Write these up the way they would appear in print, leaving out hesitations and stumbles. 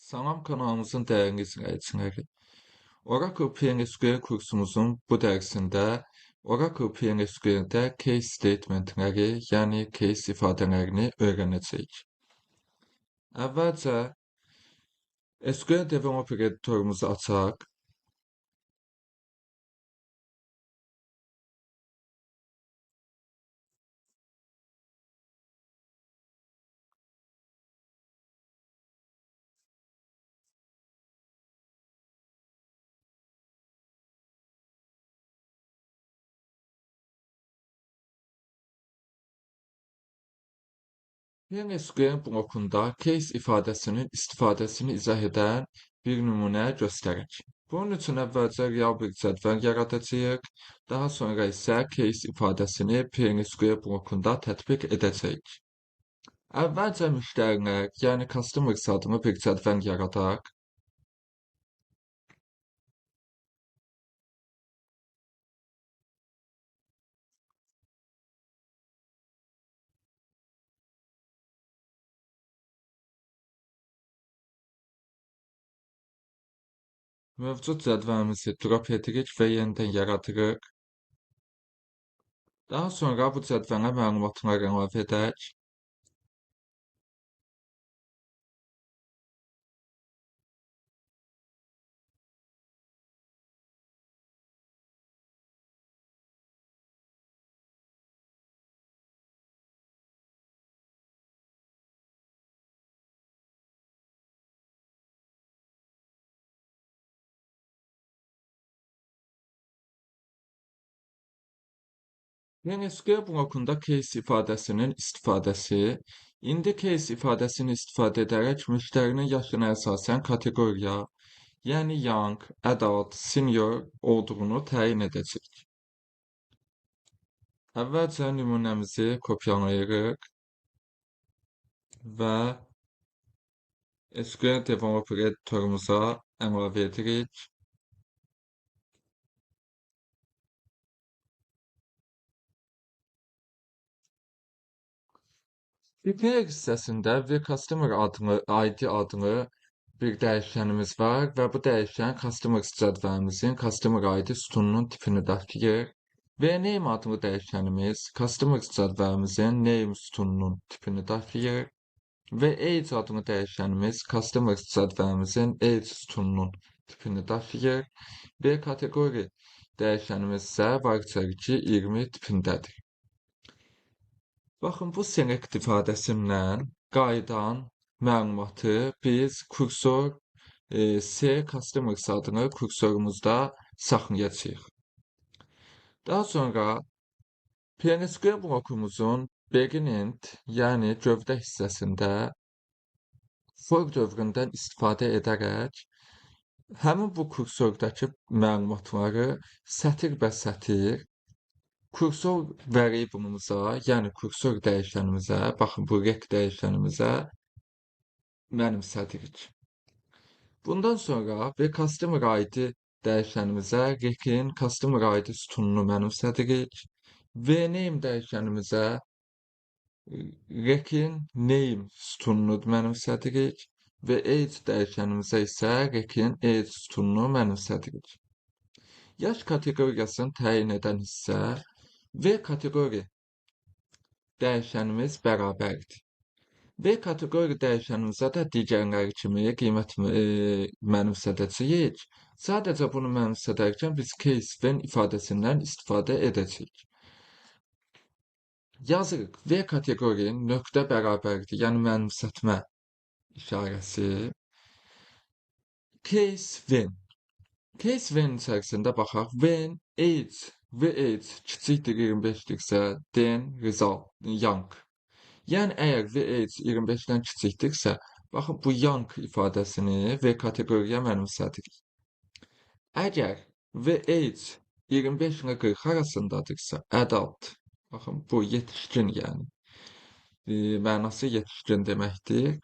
Salam kanalımızın dəyərli izləyiciləri. Oracle PL/SQL kursumuzun bu dərsində Oracle PL/SQL-də case statementləri, yəni case ifadələrini öyrənəcəyik. Əvvəlcə SQL Developer editorumuzu açaq. PL/SQL blokunda case ifadəsinin istifadəsini izah edən bir nümunə göstərək. Bunun üçün əvvəlcə real bir cədvəl yaradacağıq, daha sonra isə case ifadəsini PL/SQL blokunda tətbiq edəcəyik. Əvvəlcə müştərilər, yəni customers adlı bir cədvəl yaradaq. Mövcud cədvəlimizi drop edirik və yenidən yaradırıq. Daha sonra bu cədvələ məlumatlar əlavə edək. PL/SQL blokunda case ifadəsinin istifadəsi. İndi case ifadəsini istifadə edərək müştərinin yaşına əsasən kateqoriya, yəni young, adult, senior olduğunu təyin edəcəyik. Əvvəlcə nümunəmizi kopyalayırıq və SQL Developer editorumuza əlavə edirik. Declare hissəsində vCustomer adlı, ID adlı bir dəyişənimiz var və bu dəyişən Customers cədvəlimizin Customer ID sütununun tipini daşıyır. VName adlı dəyişənimiz Customers cədvəlimizin Name sütununun tipini daşıyır və Age adlı dəyişənimiz Customers cədvəlimizin Age sütununun tipini daşıyır və kateqori dəyişənimiz isə varchar 2 20 tipindədir. Baxın, bu select ifadəsindən qayıdan məlumatı biz kursor C Customers adını kursorumuzda saxlayacağıq. Daha sonra PL/SQL blokumuzun beginning, yəni gövdə hissəsində for dövründən istifadə edərək həmin bu kursordakı məlumatları sətir-bə-sətir kursor variable'ımıza, yəni kursor dəyişənimizə, baxın bu rec dəyişənimizə mənimsədirik. Bundan sonra vCustomer ID dəyişənimizə rec'in Customer ID sütununu mənimsədirik. VName dəyişənimizə rec'in Name sütununu mənimsədirik və Age dəyişənimizə isə rec'in Age sütununu mənimsədirik. Yaş kateqoriyasını təyin edən hissə V kateqori dəyişənimiz bərabərdir. V kateqori dəyişənimizə də digərləri kimi qiymət mənimsədəcəyik. Sadəcə bunu mənimsədərkən biz case when ifadəsindən istifadə edəcəyik. Yazırıq V kateqori nöqtə bərabərdir, yəni mənimsətmə işarəsi. Case when. Case when içərisində baxaq. When age, V age kiçikdir 25-dirsə, then result young. Yəni əgər V age 25-dən kiçikdirsə, baxın bu young ifadəsini V kateqoriyaya mənimsədirik. Əgər V age 25 ilə 40 arasındadırsa, adult, baxın bu yetişkin, yəni mənası yetişkin deməkdir.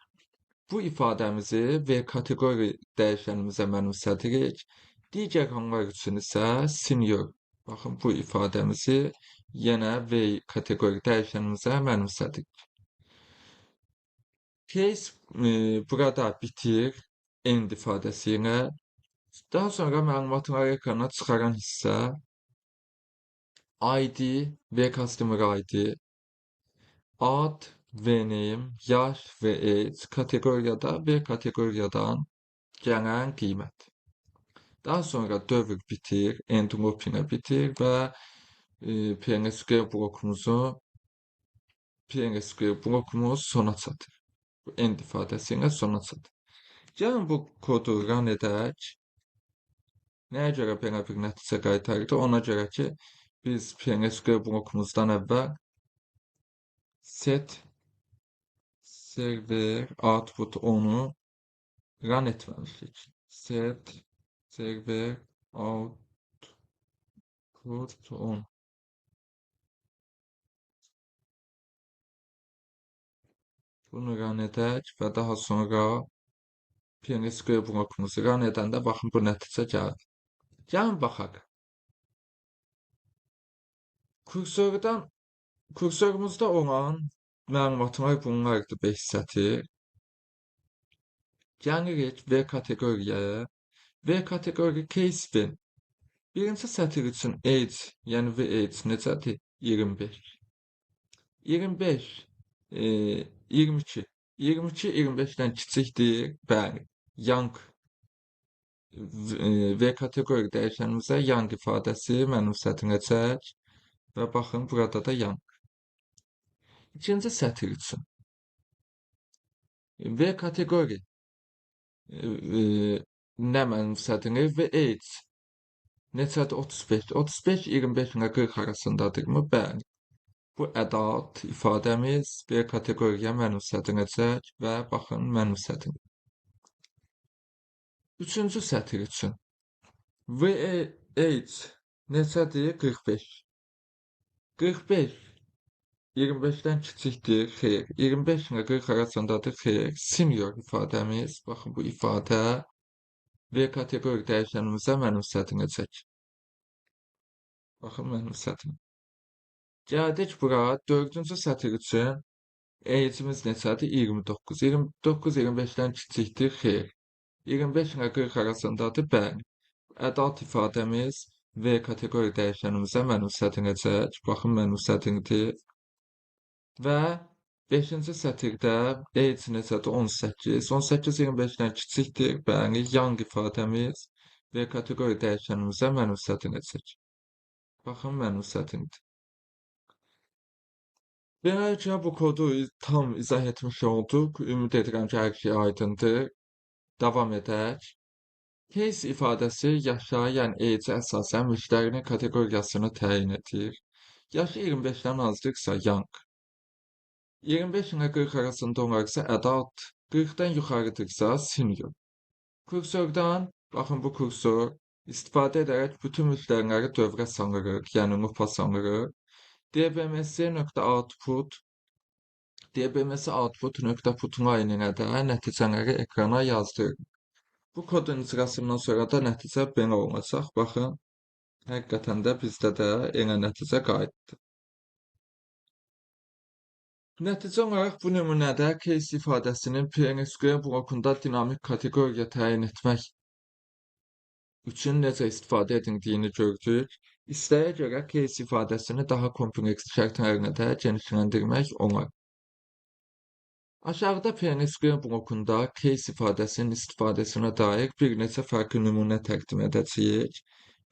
Bu ifadəmizi V kateqori dəyişənimizə mənimsədirik. Digər hallar üçün isə senior. Baxın, bu ifadəmizi yenə V kateqori dəyişənimizə mənimsədik. Case burada bitir. End ifadəsi ilə. Daha sonra məlumatları ekrana çıxaran hissə ID, V customer ID, ad, V name, yaş və age kateqoriyada V kateqoriyadan gələn qiymət. Daha sonra dövr bitir, end loop ilə bitir və PNSQL blokumuz sona çatır. Bu end ifadəsi ilə sona çatır. Gəlin bu kodu run edək. Nəyə görə belə bir nəticə qaytardı? Ona görə ki, biz PNSQL blokumuzdan əvvəl set server output onu run etməmişik. Set server output on. Bunu run edək və daha sonra PNSQL blokumuzu run edəndə baxın bu nəticə gəldi. Gəlin baxaq. Kursorumuzda olan məlumatlar bunlardır, 5 sətir. Gəlirik V kateqoriyaya. V kateqori case when. Birinci sətir üçün age, yəni V age necədir? 25. 25, 22. 22, 25-dən kiçikdir. Bəli, young V kateqori dəyişənimizə young ifadəsi mənimsədiləcək və baxın, burada da young. İkinci sətir üçün V kateqori nə mənimsədilir? V age neçədir? 35. 35, 25 ilə 40 arasındadırmı? Bəli. Bu adult ifadəmiz V kateqoriya mənimsədiləcək və baxın, mənimsədilir. Üçüncü sətir üçün V age neçədir? 45. 45, 25-dən kiçikdir, xeyr. 25 ilə 40 arasındadır, xeyr. Senior ifadəmiz, baxın bu ifadə V kateqori dəyişənimizə mənimsədiləcək. Baxın, mənimsədilir. Gəldik bura, dördüncü sətir üçün age-imiz neçədir? 29. 29, 25-dən kiçikdir, xeyr. 25 ilə 40 arasındadır, bəli. Adult ifadəmiz V kateqori dəyişənimizə mənimsədiləcək. Baxın, mənimsədildi. Və 5-ci sətirdə age neçədir? 18. 18, 25-dən kiçikdir, bəli. Young ifadəmiz V kateqori dəyişənimizə mənimsədiləcək. Baxın, mənimsədildi. Beləliklə, bu kodu tam izah etmiş olduq. Ümid edirəm ki, hər şey aydındır. Davam edək. Case ifadəsi yaşa, yəni age-ə əsasən müştərinin kateqoriyasını təyin edir. Yaşı 25-dən azdırsa young, 25 ilə 40 arasında olarsa adult, 40-dan yuxarıdırsa senior. Kursordan, baxın bu kursor, istifadə edərək bütün müştəriləri dövrə salırıq, yəni lupa salırıq. dbms.output, dbms output nöqtə put line ilə də nəticələri ekrana yazdırır. Bu kodun icrasından sonra da nəticə belə olacaq. Baxın, həqiqətən də bizdə də elə nəticə qayıtdı. Nəticə olaraq bu nümunədə case ifadəsinin PNSQL blokunda dinamik kateqoriya təyin etmək üçün necə istifadə edildiyini gördük. İstəyə görə case ifadəsini daha kompleks şərtlərlə də genişləndirmək olar. Aşağıda PNSQL blokunda case ifadəsinin istifadəsinə dair bir neçə fərqli nümunə təqdim edəcəyik.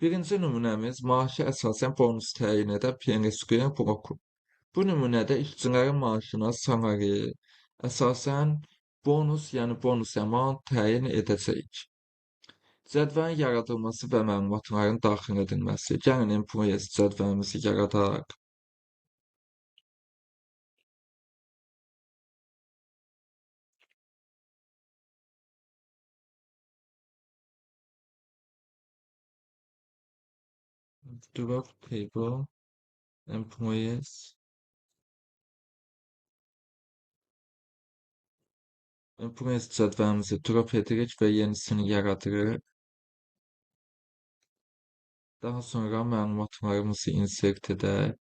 Birinci nümunəmiz maaşa əsasən bonus təyin edən PNSQL bloku. Bu nümunədə işçilərin maaşına salary əsasən bonus, yəni bonus amount təyin edəcəyik. Cədvəlin yaradılması və məlumatların daxil edilməsi. Gəlin employees cədvəlimizi yaradaq. Drop table employees. Employees cədvəlimizi drop edirik və yenisini yaradırıq. Daha sonra məlumatlarımızı insert edək.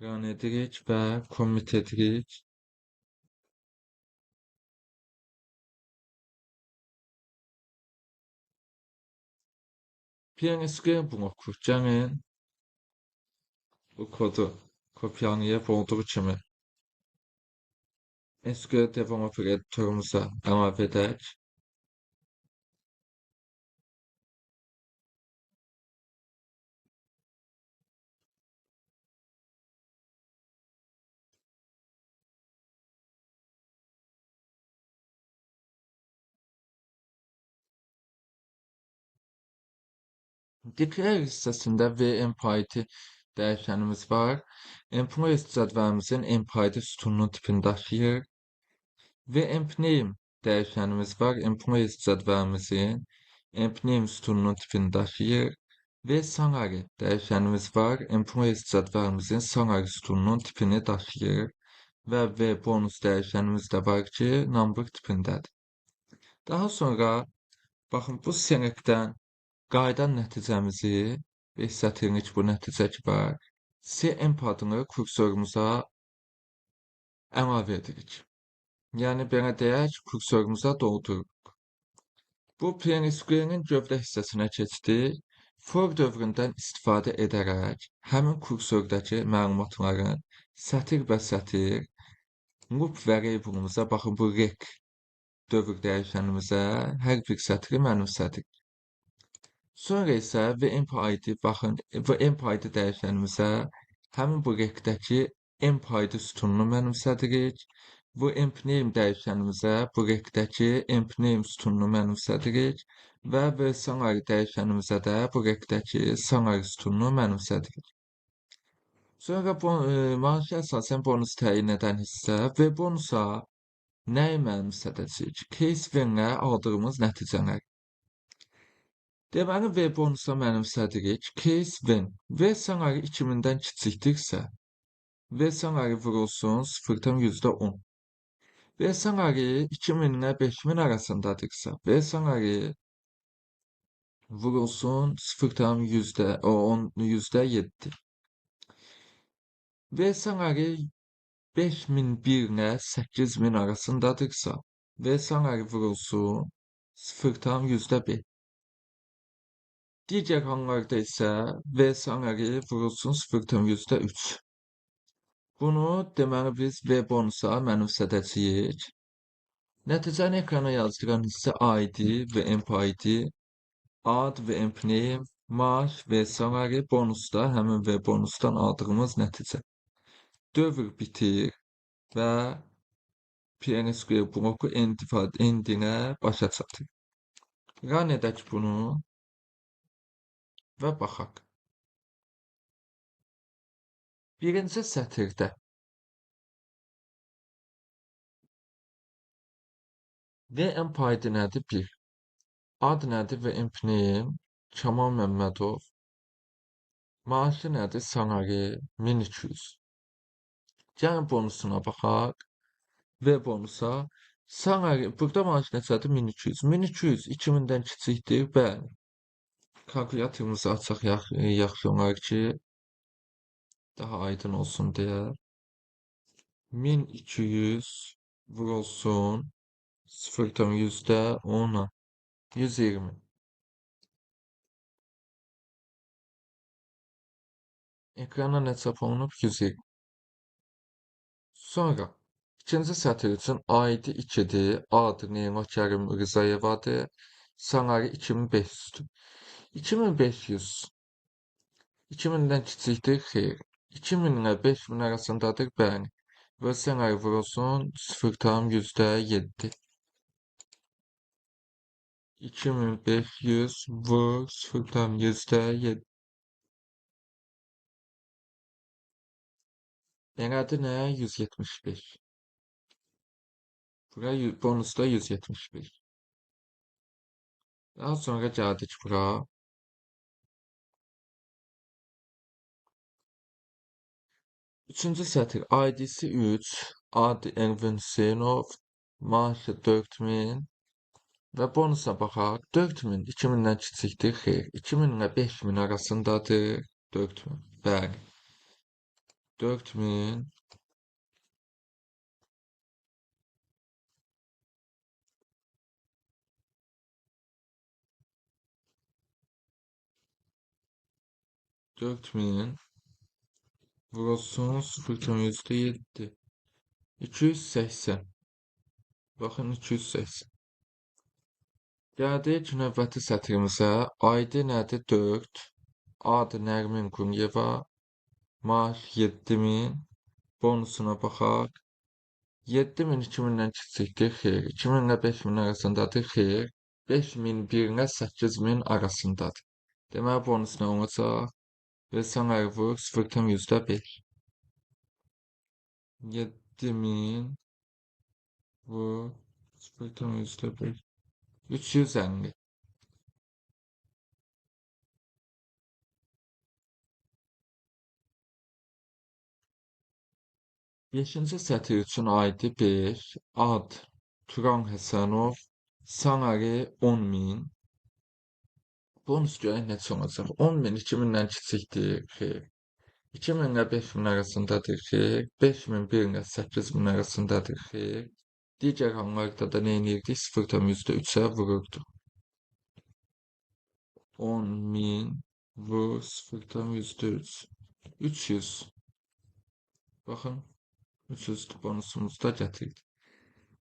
Run edirik və commit edirik. PNSQL bloku. Gəlin bu kodu kopyalayıb olduğu kimi SQL Developer editorumuza əlavə edək. Declare hissəsində VMPID dəyişənimiz var. Employees cədvəlimizin MPID sütununun tipini daşıyır. VMPName dəyişənimiz var. Employees cədvəlimizin MPName sütununun tipini daşıyır. Və salary dəyişənimiz var. Employees cədvəlimizin salary sütununun tipini daşıyır. Və V bonus dəyişənimiz də var ki, number tipindədir. Daha sonra baxın bu selectdən qayıdan nəticəmizi 5 sətirlik bu nəticə ki var, CMP adını kursorumuza əlavə edirik. Yəni belə deyək, kursorumuza doldururuq. Bu PNSQL-in gövdə hissəsinə keçdik. For dövründən istifadə edərək həmin kursordakı məlumatların sətir bə sətir loop variable'ımıza, baxın bu rec dövr dəyişənimizə hər bir sətri mənimsədik. Sonra isə VMPID, baxın, VMPID dəyişənimizə həmin bu recdəki MPID sütununu mənimsədirik. VMPName dəyişənimizə bu recdəki MPName sütununu mənimsədirik və VSalary dəyişənimizə də bu recdəki salary sütununu mənimsədirik. Sonra maaşa əsasən bonus təyin edən hissə və bonusa nəyi mənimsədəcəyik? Case when-lə aldığımız nəticələr. Deməli, V bonusa mənimsədirik. Case when V salary 2000-dən kiçikdirsə, V salary vurulsun 0,10. V salary 2000 ilə 5000 arasındadırsa, V salary vurulsun 0,10%7. V salary 5001 ilə 8000 arasındadırsa, V salary vurulsun 0,5. Digər hallarda isə V salary vurulsun 0,3. Bunu deməli biz V bonusa mənimsədəcəyik. Nəticəni ekrana yazdıran hissə ID və MPID, ad və MPName, maaş və salary, bonus da həmin V bonusdan aldığımız nəticə. Dövr bitir və PNSQL bloku endinə başa çatır. Run edək bunu və baxaq. Birinci sətirdə VMPID nədir? 1. Ad nədir? VMPName Kamal Məmmədov. Maaşı nədir? Salary 1200. Gəlin bonusuna baxaq. V bonusa. Salary, burada maaş neçədir? 1200. 1200 2000-dən kiçikdir. Bəli. Kalkulyatorumuzu açaq yaxşı olar ki, daha aydın olsun deyə. 1200 vurulsun 0,10'a 120. Ekrana nə çap olunub? 120. Sonra ikinci sətir üçün ID 2-dir, ad Leyla Kərim Rzayevadır, salary 2500-dür. 2500 2000-dən kiçikdir, xeyr. 2000 ilə 5000 arasındadır, bəli. Və salary vurulsun 0,7. 2500 vur 0,7. Elədi nə? 175. Bura bonusda 175. Daha sonra gəldik bura. Üçüncü sətir ID'si 3, adı Elvin Hüseynov, maaşı 4000 və bonusa baxaq. 4000 2000-dən kiçikdir, xeyr. 2000 ilə 5000 arasındadır, 4000. Bəli. 4000 4000 vurulsun 0,7. 280. Baxın, 280. Gəldik növbəti sətrimizə. ID nədir? 4. Ad Nərmin Qunyeva. Maaş 7000. Bonusuna baxaq. 7000 2000-dən kiçikdir, xeyr. 2000 ilə 5000 arasındadır, xeyr. 5001 ilə 8000 arasındadır. Deməli, bonus nə olacaq? Və sən vur 0,5. 7000 vur 0,5. 350. Beşinci sətir üçün ID 5, ad Turan Həsənov, salary 10.000. Bonus görək necə olacaq? 10.000 2000-dən kiçikdir, xeyr. 2000 ilə 5000 arasındadır, xeyr. 5001 ilə 8000 arasındadır, xeyr. Digər hallarda da nə edirdik? 0,3-ə vururduq. 10.000 vur 0,3. 300. Baxın, 300 bonusumuzu da gətirdi.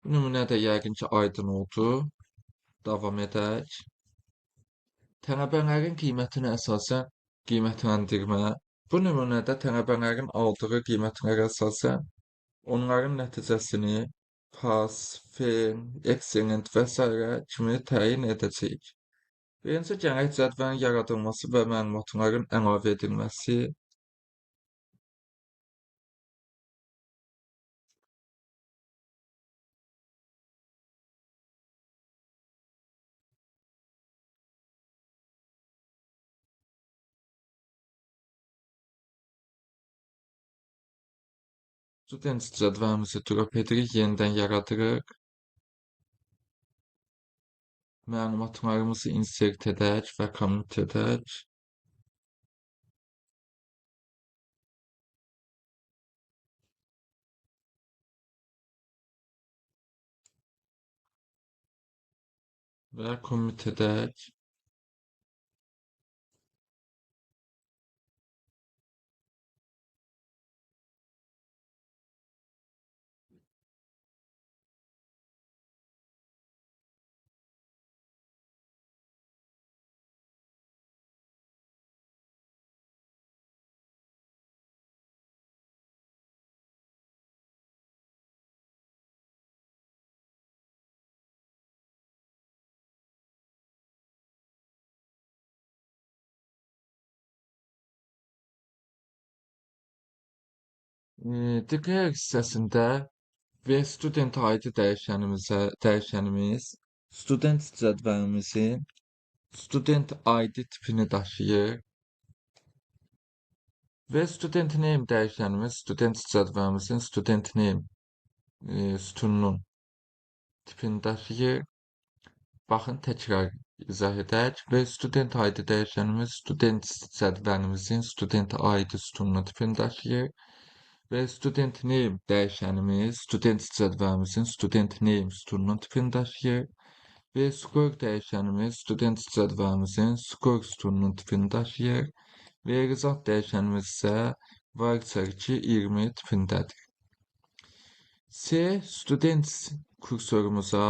Bu nümunə də yəqin ki, aydın oldu. Davam edək. Tələbələrin qiymətinə əsasən qiymətləndirmə. Bu nümunədə tələbələrin aldığı qiymətlərə əsasən onların nəticəsini pass, fail, excellent və s. kimi təyin edəcəyik. Birinci gərək cədvəlin yaradılması və məlumatların əlavə edilməsi. Student cədvəlimizi drop edirik, yenidən yaradırıq. Məlumatlarımızı insert edək və commit edək. Və commit edək. Declare hissəsində və student ID dəyişənimiz student cədvəlimizin student ID tipini daşıyır. Və student name dəyişənimiz student cədvəlimizin student name sütununun tipini daşıyır. Baxın, təkrar izah edək. Və student ID dəyişənimiz student cədvəlimizin student ID sütununun tipini daşıyır. Və student name dəyişənimiz student cədvəlimizin student name sütununun tipini daşıyır. Və score dəyişənimiz student cədvəlimizin score sütununun tipini daşıyır. Və result dəyişənimiz isə varchar 2 20 tipindədir. C student kursorumuza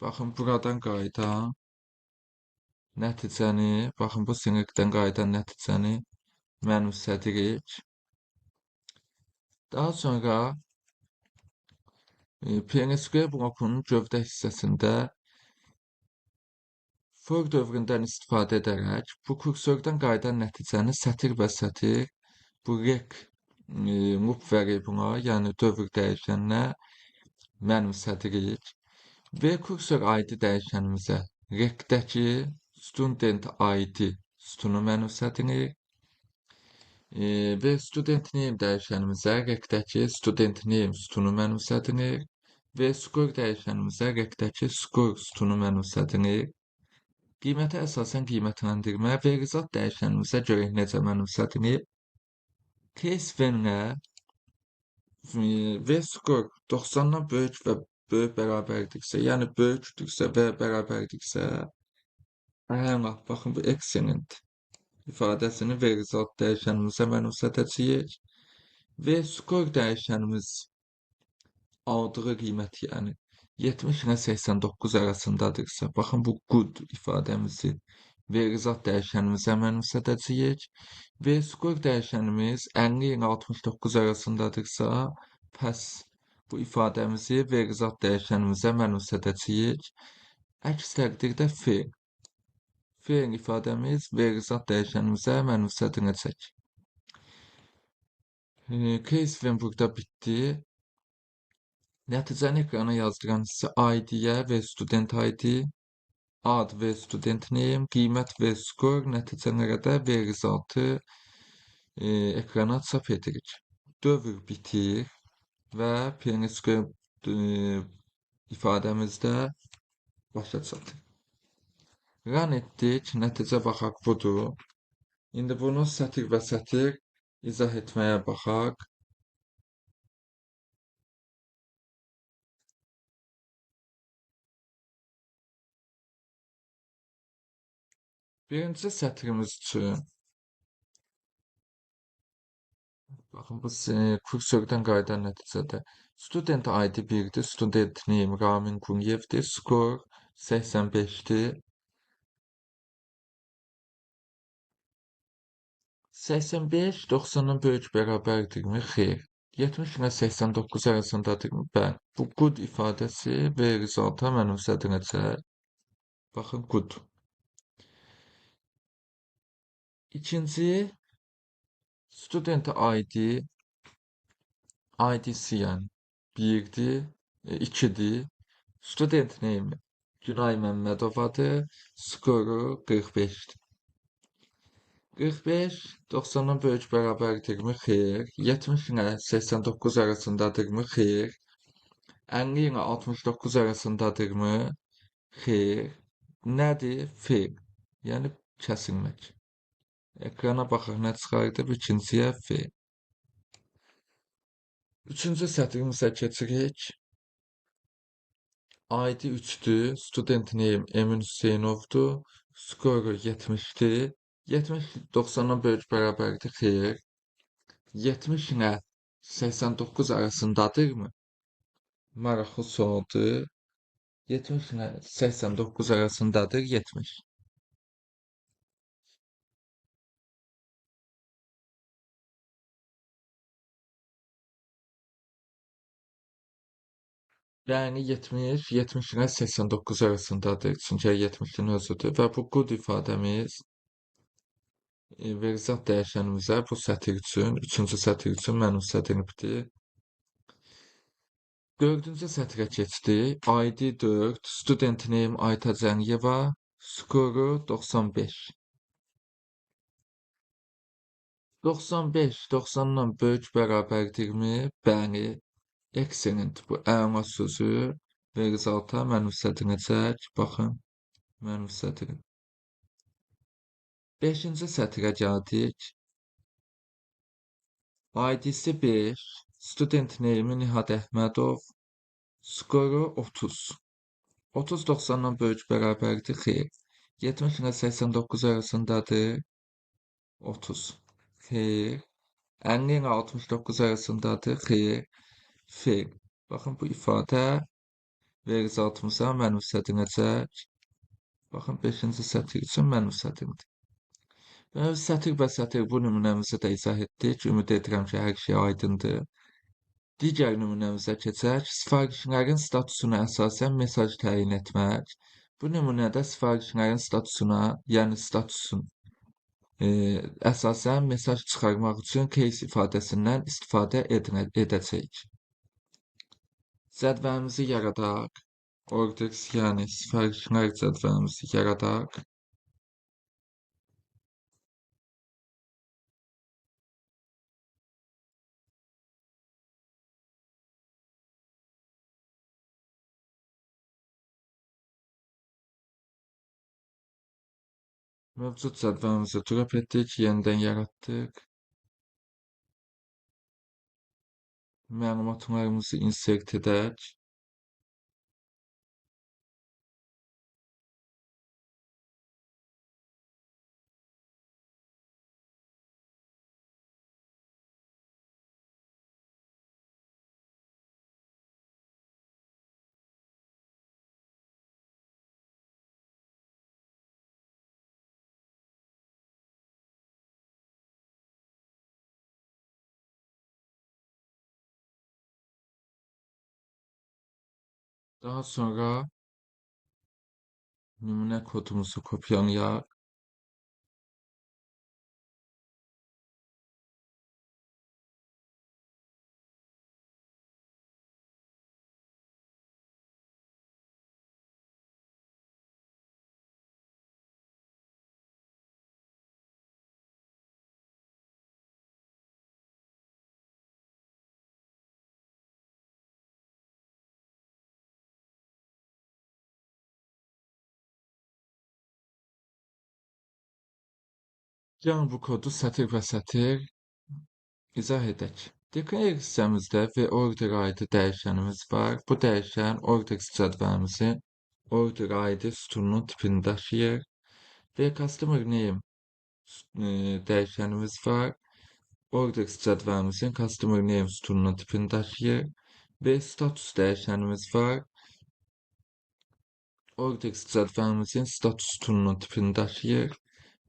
baxın, buradan qayıdan nəticəni, baxın, bu sinirdən qayıdan nəticəni mənimsədirik. Daha sonra PNSQL blokunun gövdə hissəsində for dövründən istifadə edərək bu kursordan qayıdan nəticəni sətir və sətir bu rec loop variable'a, yəni dövr dəyişəninə mənimsədirik. Və kursor ID dəyişənimizə rec'dəki student ID sütunu mənimsədirik. Və student name dəyişənimizə rec'dəki student name sütunu mənimsədilir. Və score dəyişənimizə rec'dəki score sütunu mənimsədilir. Qiymətə əsasən qiymətləndirmə və result dəyişənimizə görək necə mənimsədilir. Case when-ə V-score 90-dan böyük və böyük bərabərdirsə, yəni böyükdürsə və bərabərdirsə, əla, baxın bu excellent ifadəsini V result dəyişənimizə mənimsədəcəyik. V-score dəyişənimiz aldığı qiymət, yəni 70 ilə 89 arasındadırsa, baxın bu good ifadəmizi V result dəyişənimizə mənimsədəcəyik. V-score dəyişənimiz 50 ilə 69 arasındadırsa, pəs bu ifadəmizi V result dəyişənimizə mənimsədəcəyik. Əks təqdirdə fail. Fail ifadəmiz V result dəyişənimizə mənimsədiləcək. Case when burada bitdi. Nəticəni ekrana yazdıran hissə ID-yə və student ID, ad və student name, qiymət və score, nəticələrə də V resultı ekrana çap edirik. Dövr bitir və PNSQL ifadəmizdə başa çatır. Run etdik, nəticə baxaq budur. İndi bunu sətir və sətir izah etməyə baxaq. Birinci sətrimiz üçün, baxın bu kursordan qayıdan nəticədə student ID 1-dir, student name Ramin Quliyevdir, score 85-dir. 85 90-dan böyük bərabərdirmi? Xeyr. 70 ilə 89 arasındadırmı? Bəli. Bu good ifadəsi V resulta mənimsədiləcək. Baxın, good. İkinci, student ID, ID'si yəni 1-dir, 2-dir. Student name Günay Məmmədovadır, skoru 45-dir. 45 90-dan böyük bərabərdirmi? Xeyr. 70 ilə 89 arasındadırmı? Xeyr. 50 ilə 69 arasındadırmı? Xeyr. Nədir? Fail. Yəni kəsilmək. Ekrana baxaq nə çıxardı? İkinciyə fail. Üçüncü sətrimizə keçirik. ID 3-dür. Student name Emin Hüseynovdur. Skoru 70-dir. 70 90-dan böyük bərabərdir. Xeyr. 70 ilə 89 arasındadırmı? Maraqlı sualdır. 70 ilə 89 arasındadır. 70. Yəni 70, 70 ilə 89 arasındadır. Çünki 70-in özüdür və bu good ifadəmiz verizat dəyişənimizə bu sətir üçün, üçüncü sətir üçün mənimsədilibdir. Dördüncü sətrə keçdik. ID 4, student name Ayta Cəniyeva, skoru 95. 95, 90-dan böyük bərabərdirmi? Bəli. Excellent, bu əla sözü verizata mənimsədiləcək. Baxın, mənimsədilib. Beşinci sətrə gəldik. ID'si 5, student name Nihat Əhmədov, skoru 30. 30 90-dan böyük bərabərdir, xeyr. 70 ilə 89 arasındadır, 30. Xeyr. 50 ilə 69 arasındadır, xeyr. Fail. Baxın, bu ifadə verizatımıza mənimsədiləcək. Baxın, 5-ci sətir üçün mənimsədildi. Və sətir və sətir bu nümunəmizi də izah etdik. Ümid edirəm ki, hər şey aydındır. Digər nümunəmizə keçək. Sifarişlərin statusuna əsasən mesaj təyin etmək. Bu nümunədə sifarişlərin statusuna, yəni statusun əsasən mesaj çıxarmaq üçün case ifadəsindən istifadə edəcəyik. Cədvəlimizi yaradaq. Orders, yəni sifarişlər cədvəlimizi yaradaq. Mövcud cədvəlimizi drop etdik, yenidən yaratdıq. Məlumatlarımızı insert edək. Daha sonra nümunə kodumuzu kopyalayaq. Gəlin bu kodu sətir və sətir izah edək. Declare hissəmizdə və order ID dəyişənimiz var. Bu dəyişən orders cədvəlimizin order ID sütununun tipini daşıyır. Və customer name dəyişənimiz var. Orders cədvəlimizin customer name sütununun tipini daşıyır. Və status dəyişənimiz var. Orders cədvəlimizin status sütununun tipini daşıyır.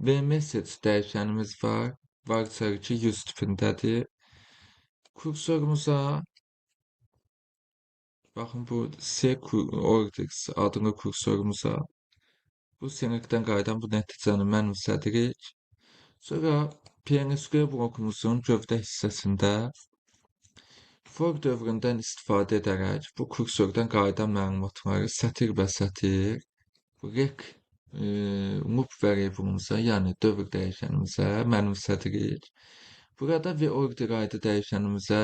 Və message dəyişənimiz var. Varsa ki 100 tipindədir. Kursorumuza baxın bu C orders adlı kursorumuza bu selectdən qayıdan bu nəticəni mənimsədirik. Sonra PNSQL blokumuzun gövdə hissəsində for dövründən istifadə edərək bu kursordan qayıdan məlumatları sətir və sətir bu rec loop variable'ımıza, yəni dövr dəyişənimizə mənimsədirik. Burada v order ID dəyişənimizə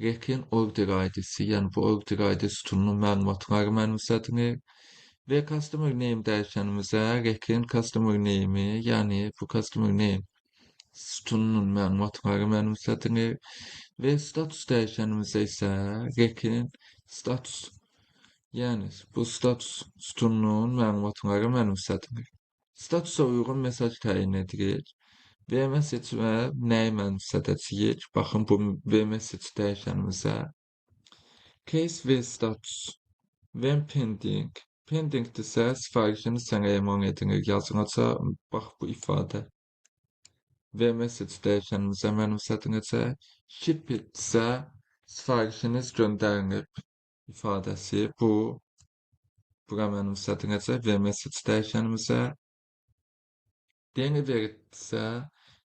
rec'in order ID-si, yəni bu order ID sütununun məlumatları mənimsədilir. Və customer name dəyişənimizə rec'in customer name-i, yəni bu customer name sütununun məlumatları mənimsədilir. Və status dəyişənimizə isə rec'in status, yəni bu status sütununun məlumatları mənimsədilir. Statusa uyğun mesaj təyin edirik. VMessage və nəyi mənimsədəcəyik? Baxın bu VMessage dəyişənimizə. Case V status, when pending. Pendingdirsə sifarişini sənə emal edilir yazılacaq. Bax bu ifadə. VMessage dəyişənimizə mənimsədiləcək. Shipped isə sifarişiniz göndərilib ifadəsi bu bura mənimsədiləcək VMessage dəyişənimizə. Delivered isə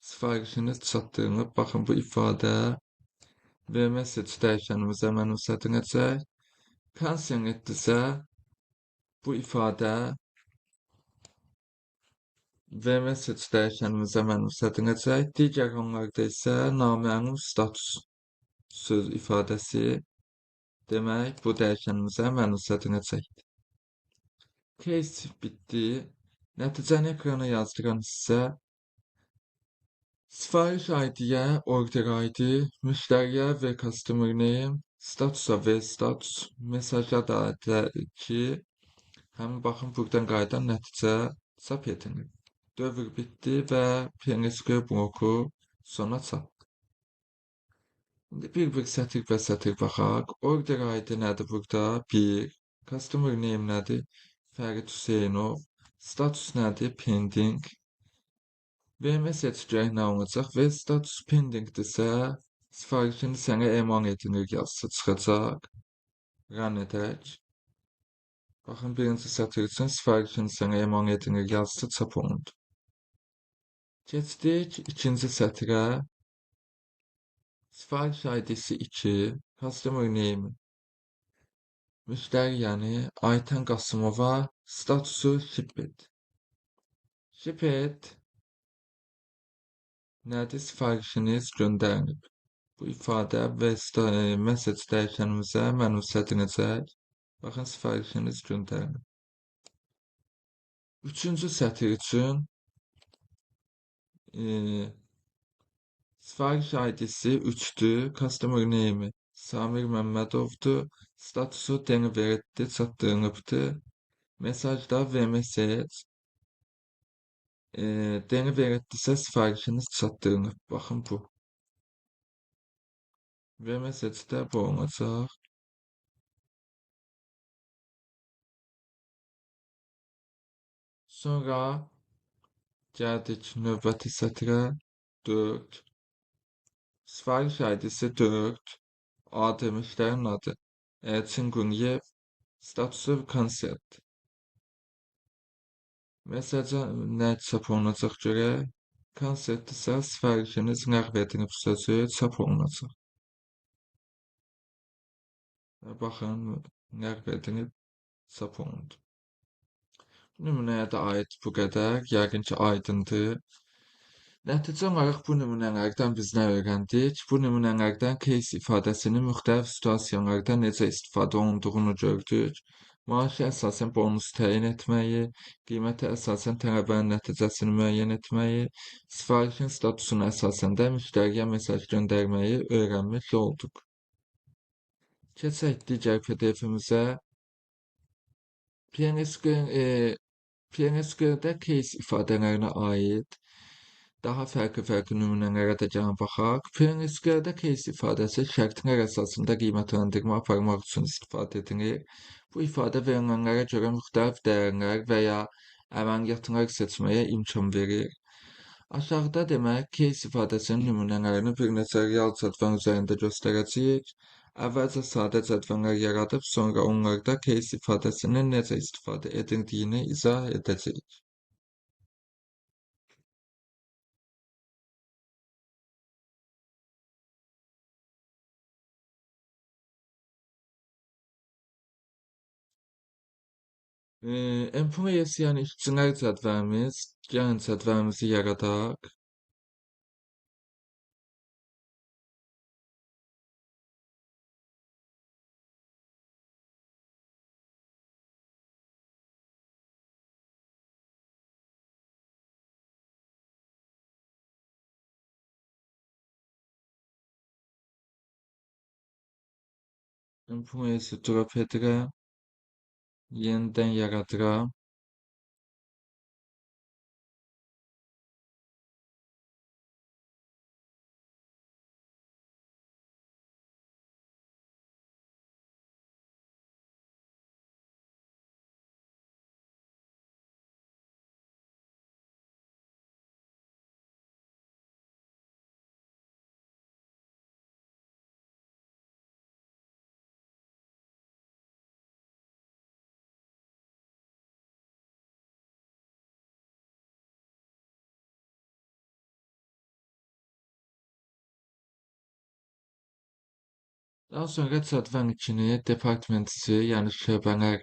sifarişiniz çatdırılıb. Baxın bu ifadə VMessage dəyişənimizə mənimsədiləcək. Cancelled isə bu ifadə VMessage dəyişənimizə mənimsədiləcək. Digər hallarda isə naməlum status söz ifadəsi demək bu dəyişənimizə mənimsədiləcəkdir. Case bitdi. Nəticəni ekrana yazdıran hissə sifariş ID-yə order ID, müştəriyə və customer name, statusa və status, mesaja da ki, həmin baxın buradan qayıdan nəticə çap edilir. Dövr bitdi və PNSQL bloku sona çatdı. İndi bir-bir sətir və sətir baxaq. Order ID nədir burada? 1. Customer name nədir? Fərid Hüseynov. Status nədir? Pending. VMessage gərək nə olacaq? Və status pendingdirsə, sifarişini sənə emal edilir yazısı çıxacaq. Run edək. Baxın, birinci sətir üçün sifarişini sənə emal edilir yazısı çap olundu. Keçdik ikinci sətirə. Sifariş ID-si 2, customer name, müştəri, yəni Aytən Qasımova, statusu shipped. Shipped nədir? Sifarişiniz göndərilib. Bu ifadə və message dəyişənimizə mənimsədiləcək. Baxın, sifarişiniz göndərilib. Üçüncü sətir üçün sifariş ID-si 3-dür, customer name-i Samir Məmmədovdur. Statusu delivereddir, çatdırılıbdır. Mesajda VMessage. Delivereddirsə sifarişiniz çatdırılıb. Baxın bu. VMessage-də bu olacaq. Sonra gəldik növbəti sətrə 4. Sifariş ID-si 4. Adı, müştərinin adı Elçin Quniyev. Statusu cancelled. Mesaja nə çap olunacaq görək. Cancelled isə sifarişiniz ləğv edilib sözü çap olunacaq. Baxın, ləğv edilib çap olundu. Nümunəyə də aid bu qədər. Yəqin ki, aydındır. Nəticə olaraq bu nümunələrdən biz nə öyrəndik? Bu nümunələrdən case ifadəsinin müxtəlif situasiyalarda necə istifadə olunduğunu gördük. Maaşa əsasən bonus təyin etməyi, qiymətə əsasən tələbənin nəticəsini müəyyən etməyi, sifarişin statusuna əsasən də müştəriyə mesaj göndərməyi öyrənmiş olduq. Keçək digər PDF-imizə. PNSQL-də case ifadələrinə aid daha fərqli-fərqli nümunələrə də gəlin baxaq. PNSQL-də case ifadəsi şərtlər əsasında qiymətləndirmə aparmaq üçün istifadə edilir. Bu ifadə verilənlərə görə müxtəlif dəyərlər və ya əməliyyatlar seçməyə imkan verir. Aşağıda demək, case ifadəsinin nümunələrini bir neçə real cədvəl üzərində göstərəcəyik. Əvvəlcə sadə cədvəllər yaradıb, sonra onlarda case ifadəsinin necə istifadə edildiyini izah edəcəyik. Employees, yəni işçilər cədvəlimiz, gəlin cədvəlimizi yaradaq. Employees'i drop edirəm. Yenidən yaradıram. Daha sonra cədvəl 2-ni, departmentisi, yəni şöbələr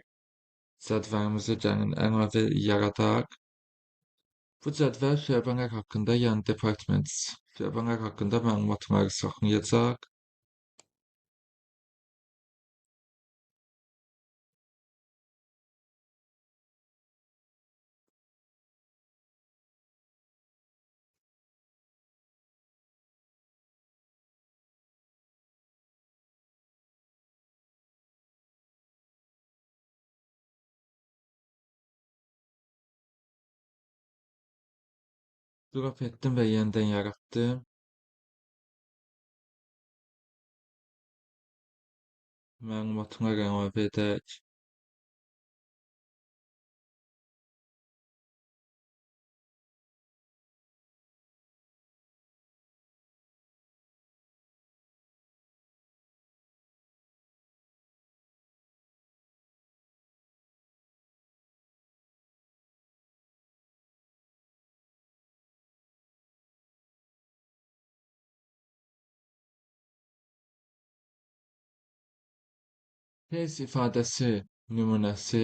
cədvəlimizi gəlin əlavə yaradaq. Bu cədvəl şöbələr haqqında, yəni departments şöbələr haqqında məlumatları saxlayacaq. Drop etdim və yenidən yaratdım. Məlumatlar əlavə edək. Case ifadəsi nümunəsi.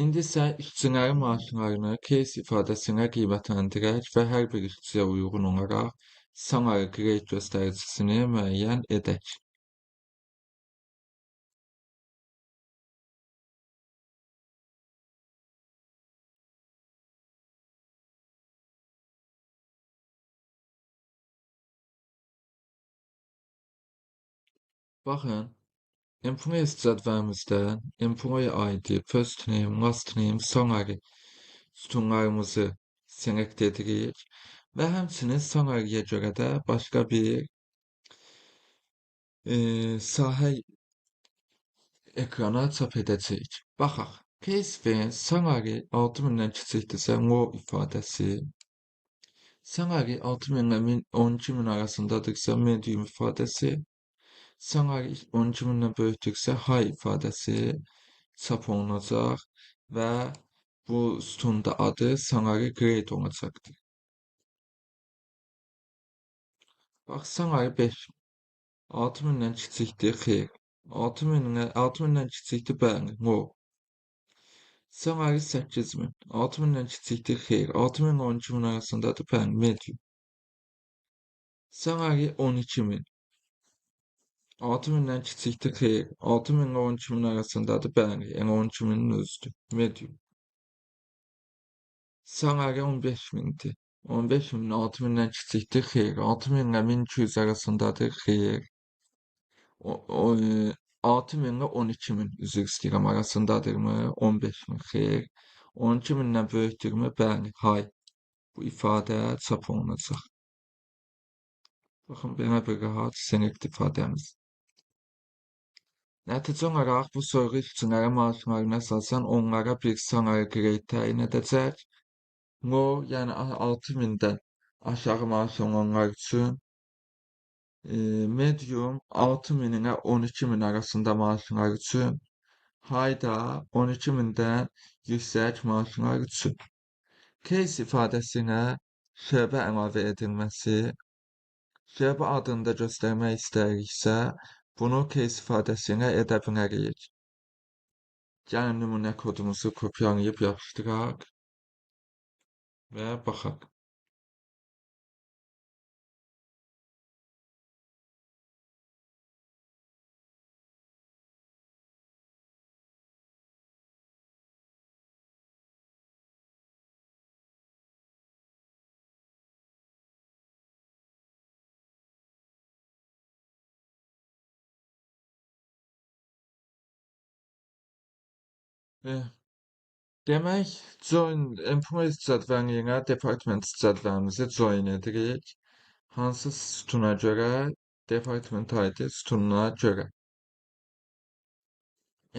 İndi isə işçilərin maaşlarını case ifadəsinə qiymətləndirək və hər bir işçiyə uyğun olaraq salary grade göstəricisini müəyyən edək. Baxın, Employees cədvəlimizdə Employee ID, First Name, Last Name, Salary sütunlarımızı select edirik və həmçinin salary'yə görə də başqa bir sahə ekrana çap edəcəyik. Baxaq, case when salary 6000-dən kiçikdirsə, low ifadəsi, salary 6000 ilə 12000 arasındadırsa, medium ifadəsi, salary 12000-dən böyükdürsə, high ifadəsi çap olunacaq və bu sütunda adı salary grade olacaqdır. Bax, salary 5000. 6000-dən kiçikdir, xeyr. 6000-dən kiçikdir, bəli, low. Salary 8000. 6000-dən kiçikdir, xeyr. 6000 ilə 12000 arasındadır, bəli, medium. Salary 12000. 6000-dən kiçikdir, xeyr. 6000 ilə 12000 arasındadır, bəli, yəni 12000-in özüdür, medium. Salary 15000-dir. 15000 6000-dən kiçikdir, xeyr. 6000 ilə 1200 arasındadır, xeyr. 6000 ilə 12000, üzr istəyirəm, arasındadırmı? 15000, xeyr. 12000-dən böyükdürmü? Bəli, high. Bu ifadə çap olunacaq. Baxın, belə bir rahat select ifadəmiz. Nəticə olaraq bu sorğu işçilərə maaşlarına əsasən onlara bir salary grade təyin edəcək. Low, yəni 6000-dən aşağı maaş olanlar üçün, medium 6000 ilə 12000 arasında maaşlar üçün, high da 12000-dən yüksək maaşlar üçün. Case ifadəsinə şöbə əlavə edilməsi, şöbə adını da göstərmək istəyiriksə, bunu case ifadəsinə edə bilərik. Gəlin nümunə kodumuzu kopyalayıb yapışdıraq və baxaq. Demək, join employees cədvəli ilə department cədvəlimizi join edirik. Hansı sütuna görə? Department ID sütununa görə.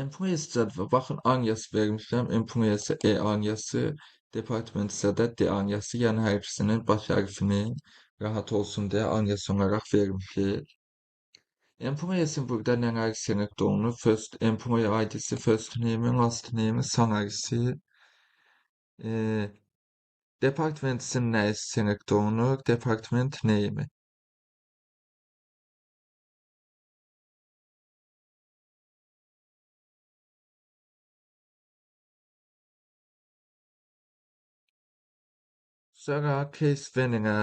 Employees cədvəli, baxın, alias vermişəm. Employees-ə E aliası, department-isə də D aliası, yəni hər ikisinin baş hərfini rahat olsun deyə alias olaraq vermişik. Employees-in burada nələr select olunur? First employee ID-si, first name-i, last name-i, salary-si. Department-in nəyi select olunur? Department name-i. Sonra case when-ə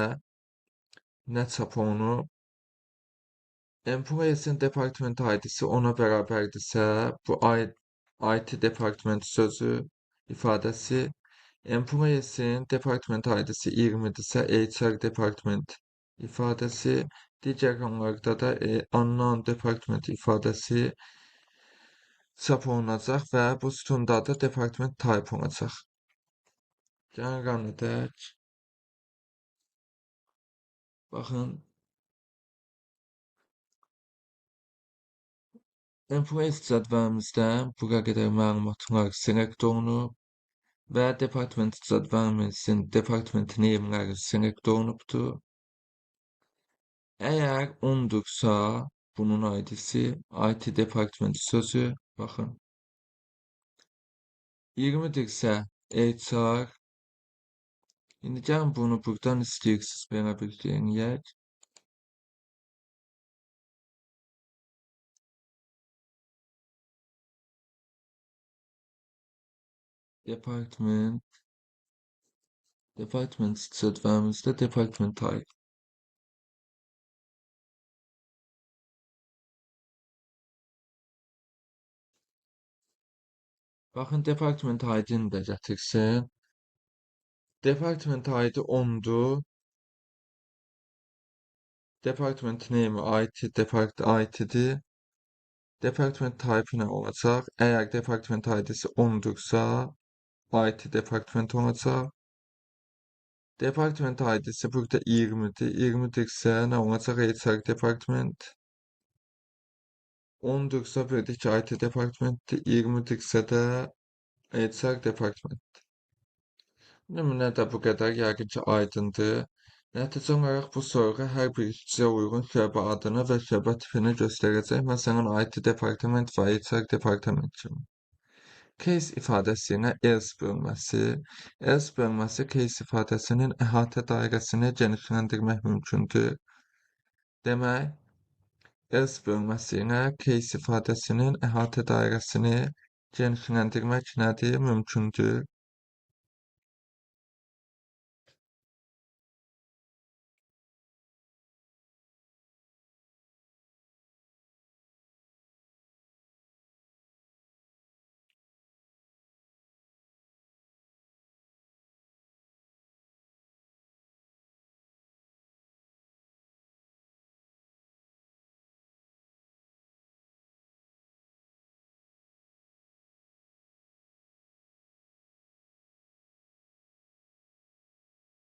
nə çap olunur? Employees-in department ID-si ona bərabərdirsə, bu IT department sözü ifadəsi, Employees-in department ID-si 20-dirsə, HR department ifadəsi, digər hallarda da unknown department ifadəsi çap olunacaq və bu sütunda da department type olacaq. Gəlin run edək. Baxın. Employees cədvəlimizdən bura qədər məlumatlar select olunub və department cədvəlimizin department name-ləri select olunubdur. Əgər 10-dursa, bunun ID-si IT department sözü, baxın. 20-dirsə HR. İndi gəlin bunu buradan istəyirsiniz belə bir şey eləyək. Department cədvəlimizdə department type. Baxın, department ID-ni də gətirsin. Department ID 10-dur. Department name IT, depart IT-dir. Department type nə olacaq? Əgər department ID-si 10-dursa, IT department olacaq. Department ID-si burada 20-dir. 20-dirsə nə olacaq? HR department. 10-dursa buradakı IT departmentdir. 20-dirsə də HR department. Nümunə də bu qədər yəqin ki aydındır. Nəticə olaraq bu sorğu hər bir işçiyə uyğun şöbə adını və şöbə tipini göstərəcək. Məsələn, IT department və HR department kimi. Case ifadəsi ilə else bölməsi. Else bölməsi case ifadəsinin əhatə dairəsini genişləndirmək mümkündür. Demək, else bölməsi ilə case ifadəsinin əhatə dairəsini genişləndirmək nədir? Mümkündür.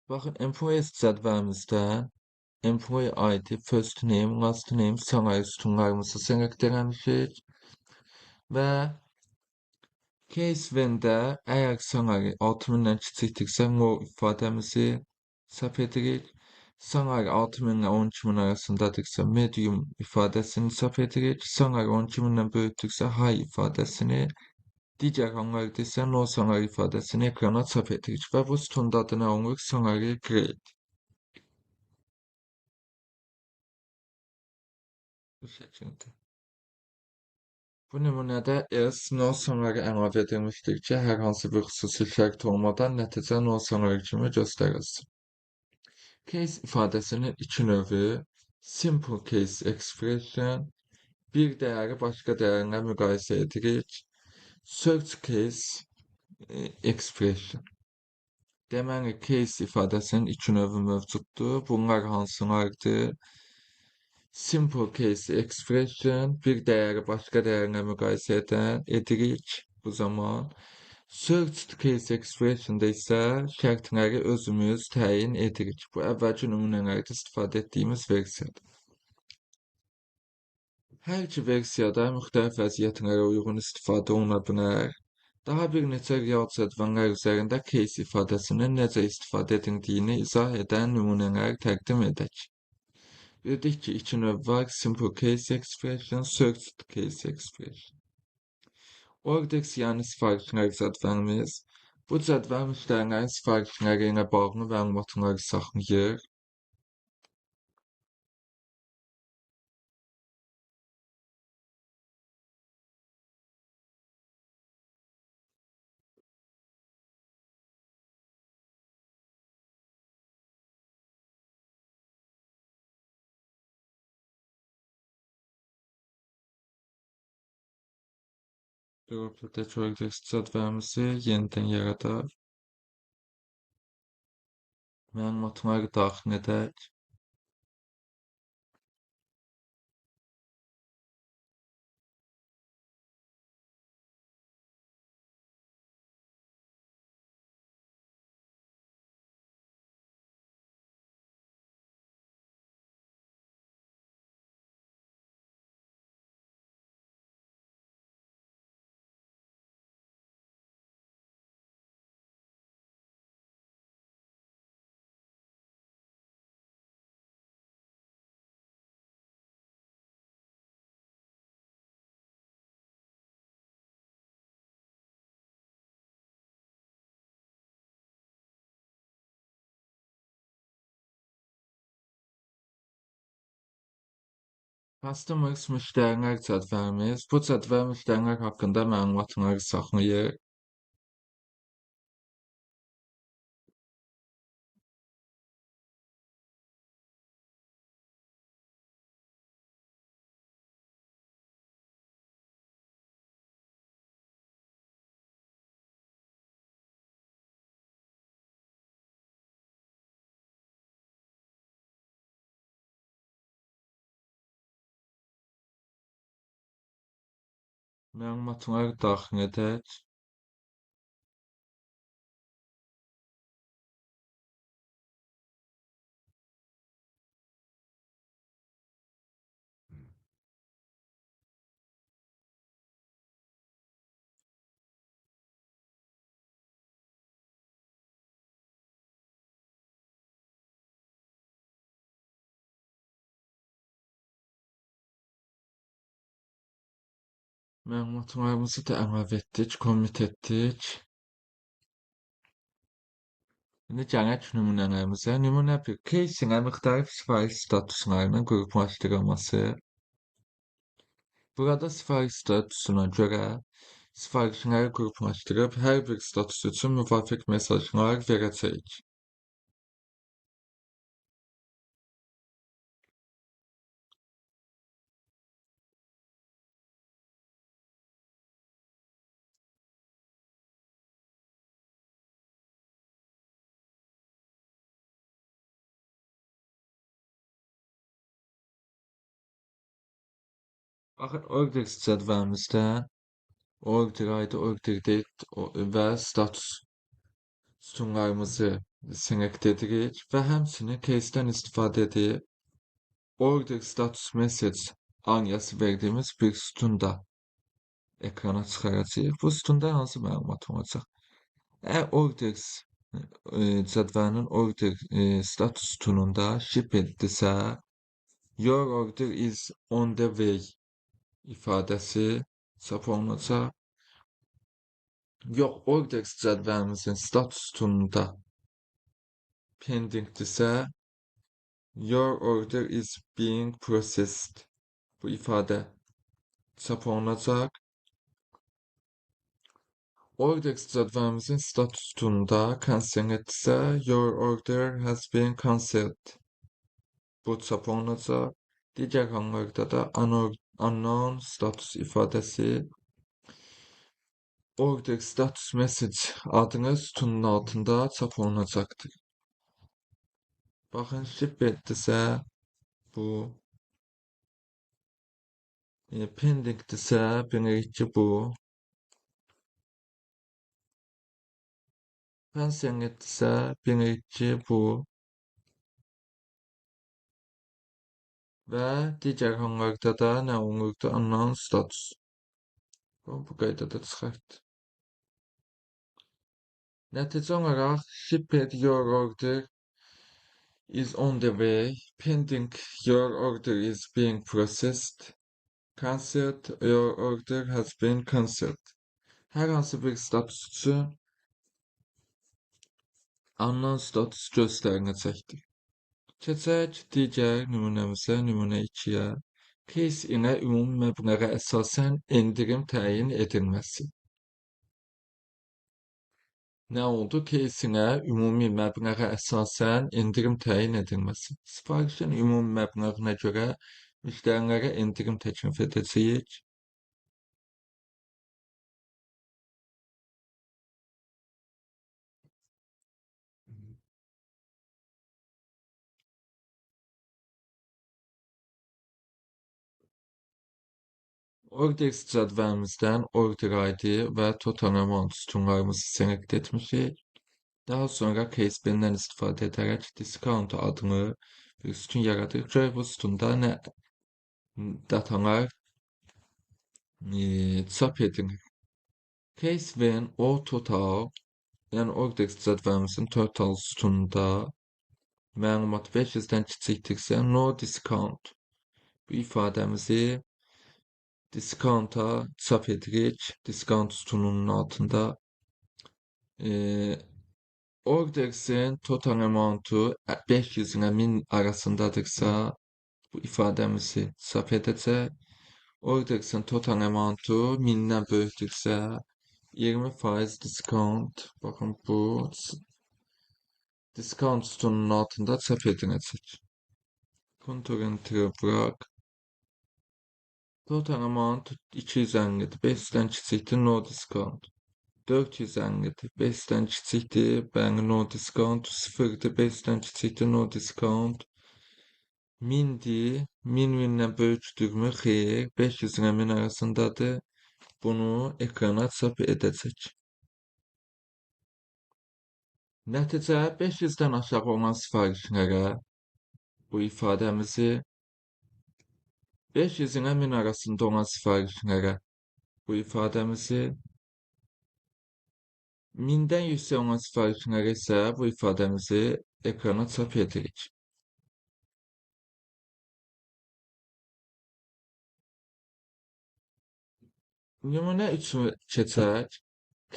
Baxın, employees cədvəlimizdə employee ID, first name, last name, salary sütunlarımızı select eləmişik və case when-də əgər salary 6000-dən kiçikdirsə, low ifadəmizi çap edirik. Salary 6000 ilə 12000 arasındadırsa, medium ifadəsini çap edirik. Salary 12000-dən böyükdürsə, high ifadəsini, digər hallarda isə no salary ifadəsini ekrana çap edirik və bu sütunda adı nə olur? Salary grade. Bu şəkildə. Bu nümunədə else no salary əlavə edilmişdir ki, hər hansı bir xüsusi şərt olmadan nəticə no salary kimi göstərilsin. Case ifadəsinin iki növü simple case expression, bir dəyəri başqa dəyərlə müqayisə edirik. Search case expression. Deməli, case ifadəsinin iki növü mövcuddur. Bunlar hansılardır? Simple case expression, bir dəyəri başqa dəyərlə müqayisə edirik bu zaman. Search case expression'da isə şərtləri özümüz təyin edirik. Bu, əvvəlki nümunələrdə istifadə etdiyimiz versiyadır. Hər iki versiyada müxtəlif vəziyyətlərə uyğun istifadə oluna bilər. Daha bir neçə real cədvəllər üzərində case ifadəsinin necə istifadə edildiyini izah edən nümunələr təqdim edək. Bildik ki, iki növ var: simple case expression, search case expression. Orders, yəni sifarişlər cədvəlimiz. Bu cədvəl müştərilərin sifarişləri ilə bağlı məlumatları saxlayır. Droplet Orders cədvəlimizi yenidən yaradaq. Məlumatları daxil edək. Customers müştərilər cədvəlimiz. Bu cədvəl müştərilər haqqında məlumatları saxlayır. Məlumatları daxil edək. Məlumatlarımızı da əlavə etdik, commit etdik. İndi gələk nümunələrimizə. Nümunə 1. Case-ilə müxtəlif sifariş statuslarının qruplaşdırılması. Burada sifariş statusuna görə sifarişləri qruplaşdırıb hər bir status üçün müvafiq mesajlar verəcəyik. Baxın, orders cədvəlimizdə order ID, order date və status sütunlarımızı select edirik və həmçinin case-dən istifadə edib order status message aliası verdiyimiz bir sütunda ekrana çıxaracağıq. Bu sütunda hansı məlumat olacaq? Əgər orders cədvəlinin order status sütununda shipped-dirsə, your order is on the way ifadəsi çap olunacaq. Yox, orders cədvəlimizin status sütununda pending-dirsə, your order is being processed bu ifadə çap olunacaq. Orders cədvəlimizin status sütununda cancelled-dirsə, your order has been cancelled bu çap olunacaq. Digər hallarda da unknown status ifadəsi order status message adını sütunun altında çap olunacaqdır. Baxın, shipped-dirsə bu, pending-dirsə bilirik ki bu, cancelled-dirsə bilirik ki bu və digər hallarda da nə olurdu? Unknown status. Bu qaydada çıxartdı. Nəticə olaraq shipped your order is on the way, pending your order is being processed, cancelled your order has been cancelled. Hər hansı bir status üçün unknown status göstəriləcəkdir. Keçək digər nümunəmizə, nümunə 2-yə. Case ilə ümumi məbləğə əsasən endirim təyin edilməsi. Nə oldu? Case ilə ümumi məbləğə əsasən endirim təyin edilməsi. Sifarişin ümumi məbləğinə görə müştərilərə endirim təklif edəcəyik. Orders cədvəlimizdən order ID və total amount sütunlarımızı select etmişik. Daha sonra case bin-dən istifadə edərək discount adlı bir sütun yaradırıq. Görək bu sütunda nə datalar çap edilir. Case when o total, yəni orders cədvəlimizin total sütununda məlumat 500-dən kiçikdirsə, no discount bu ifadəmizi discount'a çap edirik. Discount sütununun altında. Orders'in total amount'u 500 ilə 1000 arasındadırsa, bu ifadəmizi çap edəcək. Orders'in total amount'u 1000-dən böyükdürsə, 20% discount. Baxın, bu discount sütununun altında çap ediləcək. Ctrl Enter bırak. Total amount 250-dir. 500-dən kiçikdir, no discount. 450-dir. 500-dən kiçikdir, bəli, no discount. 0-dır, 500-dən kiçikdir, no discount. 1000-dir. 1000 1000-dən böyükdürmü? Xeyr. 500 ilə 1000 arasındadır. bunu ekrana çap edəcək. Nəticə 500-dən aşağı olan sifarişlərə bu ifadəmizi, 500 ilə 1000 arasında olan sifarişlərə bu ifadəmizi, 1000-dən yüksək olan sifarişlərə isə bu ifadəmizi ekrana çap edirik. Nümunə 3-ü keçək.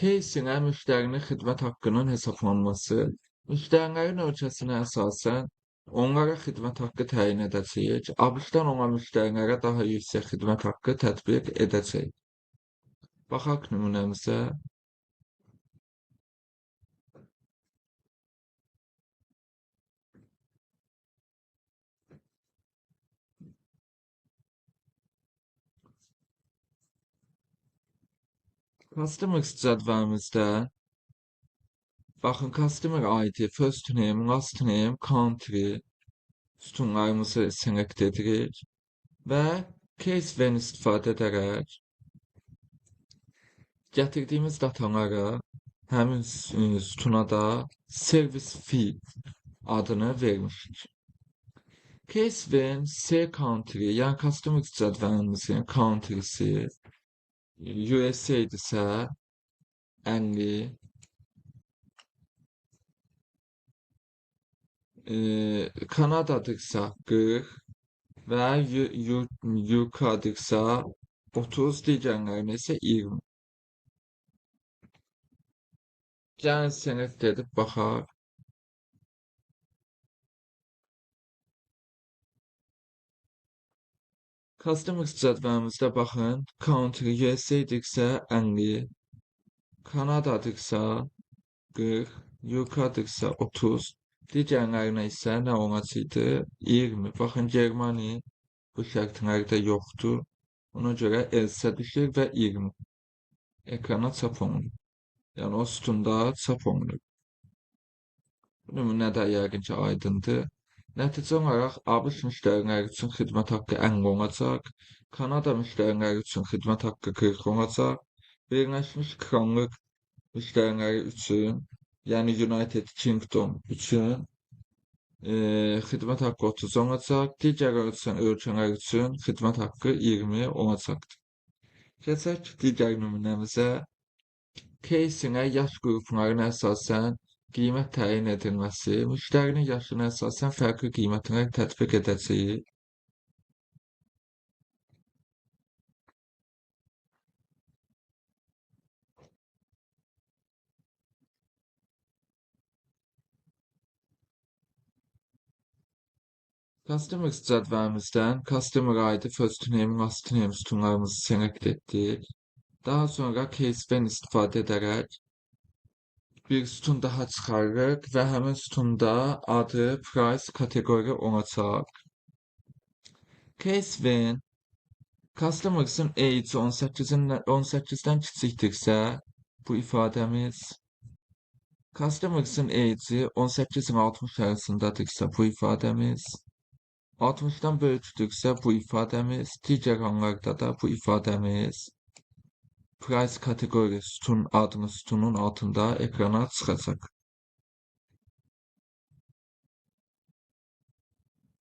Case ilə müştərinin xidmət haqqının hesablanması. Müştərilərin ölkəsinə əsasən onlara xidmət haqqı təyin edəcəyik. ABŞ-dan olan müştərilərə daha yüksək xidmət haqqı tətbiq edəcəyik. Baxaq nümunəmizə. Customers cədvəlimizdə baxın, Customer ID, First Name, Last Name, Country sütunlarımızı select edirik və Case when istifadə edərək gətirdiyimiz datalara həmin sütuna da Service Fee adını vermişik. Case when C Country, yəni Customers cədvəlimizin country'si USA idisə 50, Kanadadırsa 40 və UK-dırsa 30, digərlərinə isə 20. Gəlin select edib baxaq. Customers cədvəlimizdə baxın, Country USA-dirsə 50, Kanadadırsa 40, UK-dırsa 30, digərlərinə isə nə olacaqdı? 20. Baxın, Germaniya bu şərtlərdə yoxdur. Ona görə else düşür və 20 ekrana çap olunur. Yəni, o sütunda çap olunur. Bu nümunə də yəqin ki, aydındır. Nəticə olaraq, ABŞ müştəriləri üçün xidmət haqqı 50 olacaq, Kanada müştəriləri üçün xidmət haqqı 40 olacaq, Birləşmiş Krallıq müştəriləri üçün, yəni United Kingdom üçün xidmət haqqı 30 olacaq, digər ölkələr üçün xidmət haqqı 20 olacaqdır. Keçək digər nümunəmizə. Case-ilə yaş qruplarına əsasən qiymət təyin edilməsi, müştərinin yaşına əsasən fərqli qiymətlər tətbiq edəcəyik. Customers cədvəlimizdən Customer ID, First Name, Last Name sütunlarımızı select etdik. Daha sonra Case when istifadə edərək bir sütun daha çıxarırıq və həmin sütunda adı Price kateqori olacaq. Case when Customers'ın age 18-dən kiçikdirsə, bu ifadəmiz, Customers'ın age'i 18 ilə 60 arasındadırsa, bu ifadəmiz, 60-dan böyükdürsə, bu ifadəmiz, digər hallarda da bu ifadəmiz Price kateqori sütun adlı sütunun altında ekrana çıxacaq.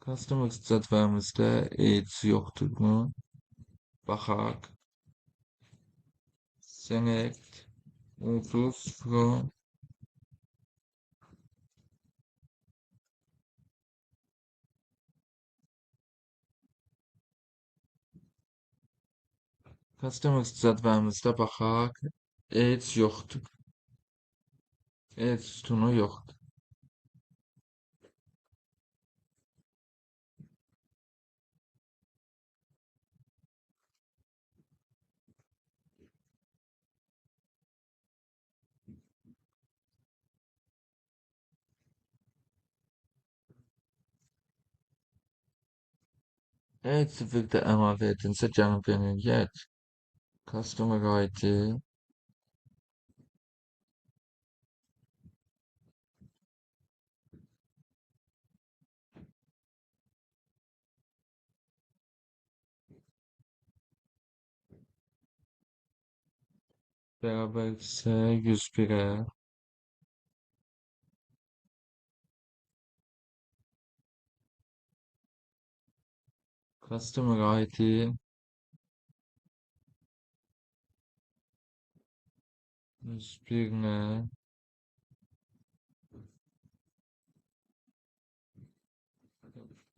Customers cədvəlimizdə age yoxdur mu? Baxaq. Select ulduz from Customers cədvəlimizdə baxaq. Age yoxdur. Age sütunu yoxdur. Age bir də əlavə edincə gəlin belirləyək. Customer ID, Bərabərdirsə 101-ə. Customer ID 101-ə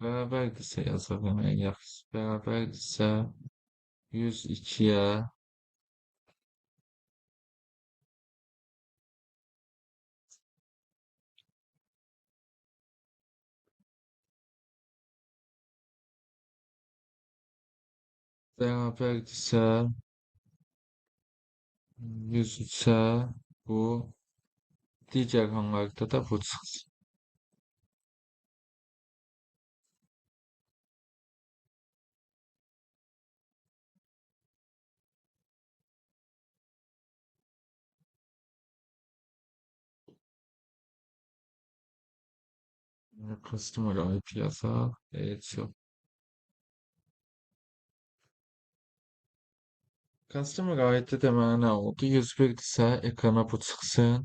bərabərdirsə yazaq, ən yaxşısı. Bərabərdirsə 102-yə. Bərabərdirsə 103-ə bu, digər hallarda da bu çıxsın. Customer ID yazaq. Heç yox. Customer ID deməli nə oldu? 101-dirsə ekrana bu çıxsın.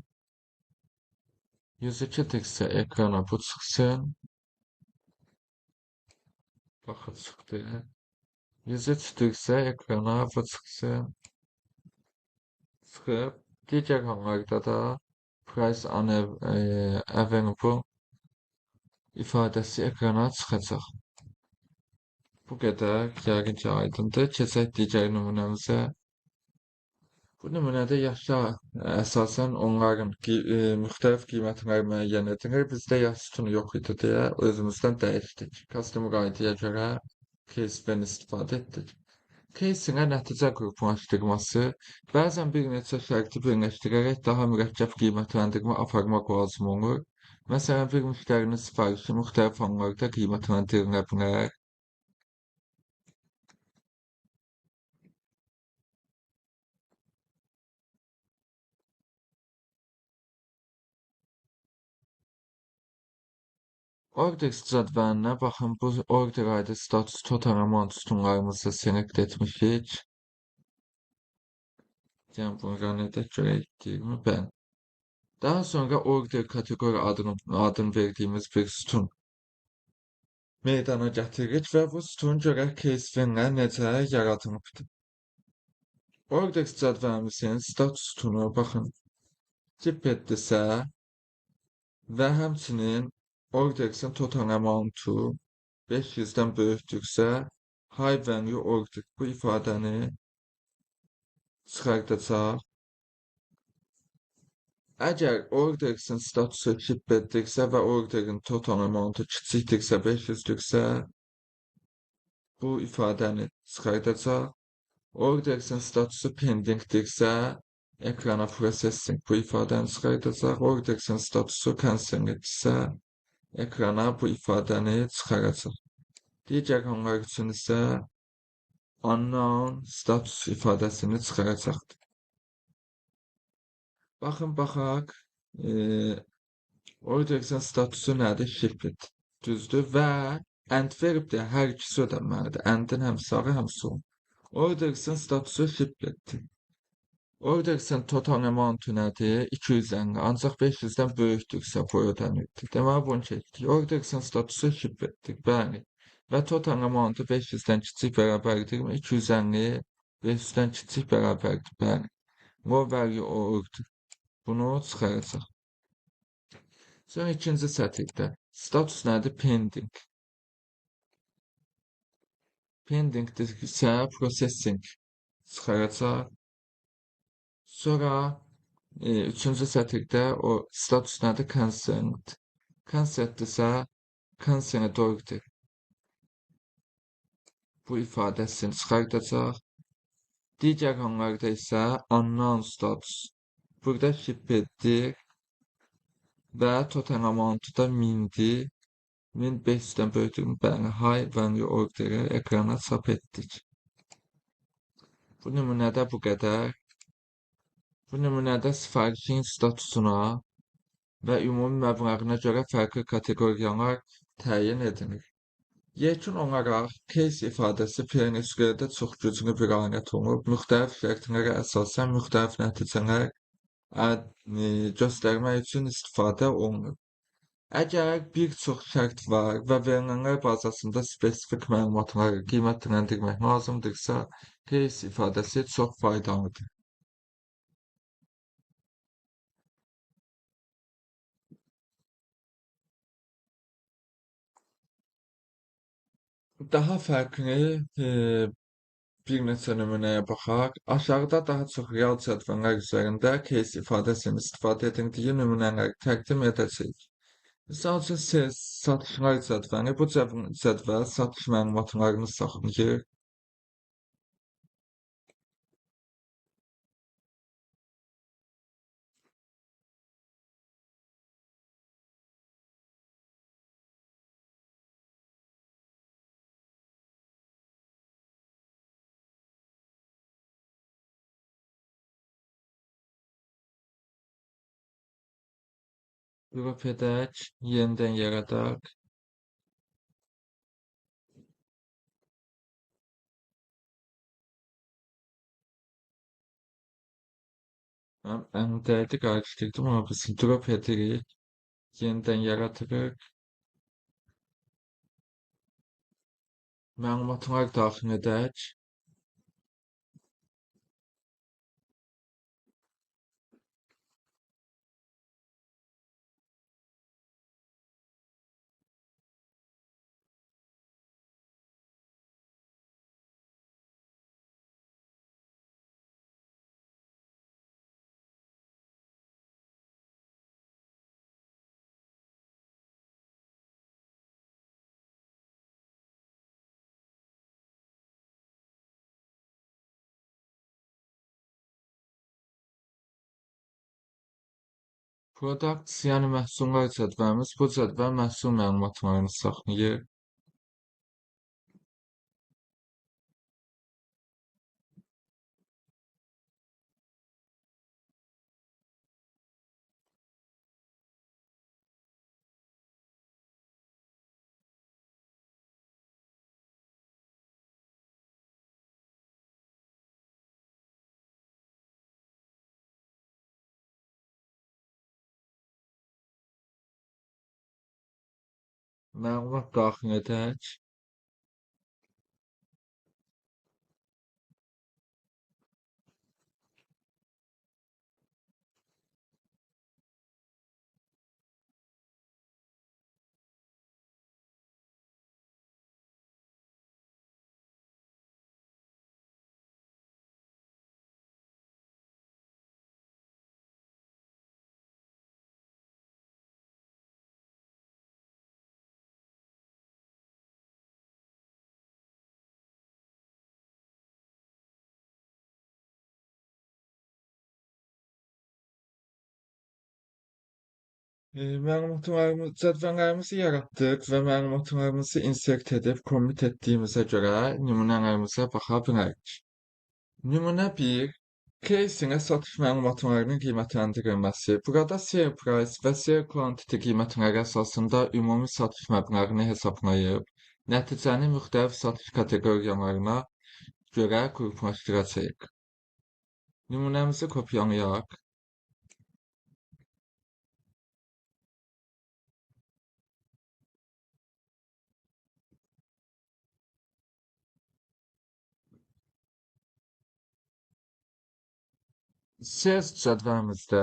102-dirsə ekrana bu çıxsın. Baxın, çıxdı. 103-dürsə ekrana bu çıxsın. Çıxıb. Digər hallarda da price unavailable ifadəsi ekrana çıxacaq. Bu qədər yəqin ki, aydındır. Keçək digər nümunəmizə. Bu nümunədə yaşa əsasən onların müxtəlif qiymətləri müəyyən edilir. Bizdə yaş sütunu yox idi deyə özümüzdən dəyişdik. Customer ID-yə görə case-dən istifadə etdik. Case-ilə nəticə qruplaşdırması bəzən bir neçə şərti birləşdirərək daha mürəkkəb qiymətləndirmə aparmaq lazım olur. Məsələn, bir müştərinin sifarişi müxtəlif anlarda qiymətləndirilə bilər. Orders cədvəlinə baxın, bu order ID status total amount sütunlarımızı select etmişik. Yəni, bunu run edək görək deyirmi? Bəli. Daha sonra order kateqori adını verdiyimiz bir sütun meydana gətiririk və bu sütun görək case-lə necə yaradılıbdır. Orders cədvəlimizin status sütunu, baxın, tip etdirsə və həmçinin orders'in total amount'u 500-dən böyükdürsə, high value order bu ifadəni çıxardacaq. Əgər orders'in statusu shippeddirsə və orderin total amount'u kiçikdirsə 500-dürsə, bu ifadəni çıxardacaq. Orders'in statusu pendingdirsə, ekrana processing bu ifadəni çıxardacaq. Orders'in statusu cancelleddirsə, ekrana bu ifadəni çıxaracaq. Digər hallar üçün isə unknown status ifadəsini çıxaracaqdır. Baxın, baxaq, orders'in statusu nədir? Shipped. Düzdür və end veribdir, hər ikisi ödənməlidir. Endin həm sağı, həm solu. Orders'in statusu shippeddir. Orders'in total amount'u nədir? 250. Ancaq 500-dən böyükdürsə bu ödənildi. Deməli, bunu keçdik. Orders'in statusu shippeddir. Bəli. Və total amount'u 500-dən kiçik bərabərdirmi? 250 500-dən kiçik bərabərdir. Bəli. Low value order. Bunu çıxaracaq. Sonra ikinci sətirdə status nədir? Pending. Pendingdirsə processing çıxaracaq. Sonra üçüncü sətirdə o status nədir? Cancelled. Cancelleddirsə cancelled order. Bu ifadəsini çıxardacaq. Digər hallarda isə unknown status. Burada shippeddir və total amount'u da 1000-dir. 1500-dən böyükdür. Bəli, high value order'ı ekrana çap etdik. Bu nümunədə bu qədər. Bu nümunədə sifarişin statusuna və ümumi məbləğinə görə fərqli kateqoriyalar təyin edilir. Yekun olaraq case ifadəsi PL/SQL-də çox güclü bir alət olub. Müxtəlif şərtlərə əsasən müxtəlif nəticələr göstərmək üçün istifadə olunur. Əgər bir çox şərt var və verilənlər bazasında spesifik məlumatları qiymətləndirmək lazımdırsa, case ifadəsi çox faydalıdır. Daha fərqli bir neçə nümunəyə baxaq. Aşağıda daha çox real cədvəllər üzərində case ifadəsinin istifadə edildiyi nümunələri təqdim edəcəyik. Misal üçün, sales satışlar cədvəli. Bu cədvəl satış məlumatlarını saxlayır. Drop edək, yenidən yaradaq. Mən əndərdi qarışdırdım, amma biz drop edirik, yenidən yaradırıq. Məlumatlar daxil edək. Products, yəni məhsullar cədvəlimiz, bu cədvəl məhsul məlumatlarını saxlayır. Məlumat daxil edək. Məlumatlarımızı, cədvəllərimizi yaratdıq və məlumatlarımızı insert edib commit etdiyimizə görə nümunələrimizə baxa bilərik. Nümunə 1. Case-ilə satış məlumatlarının qiymətləndirilməsi. Burada sale price və sale quantity qiymətləri əsasında ümumi satış məbləğini hesablayıb, nəticəni müxtəlif satış kateqoriyalarına görə qruplaşdıracağıq. Nümunəmizi kopyalayaq. Sales cədvəlimizdə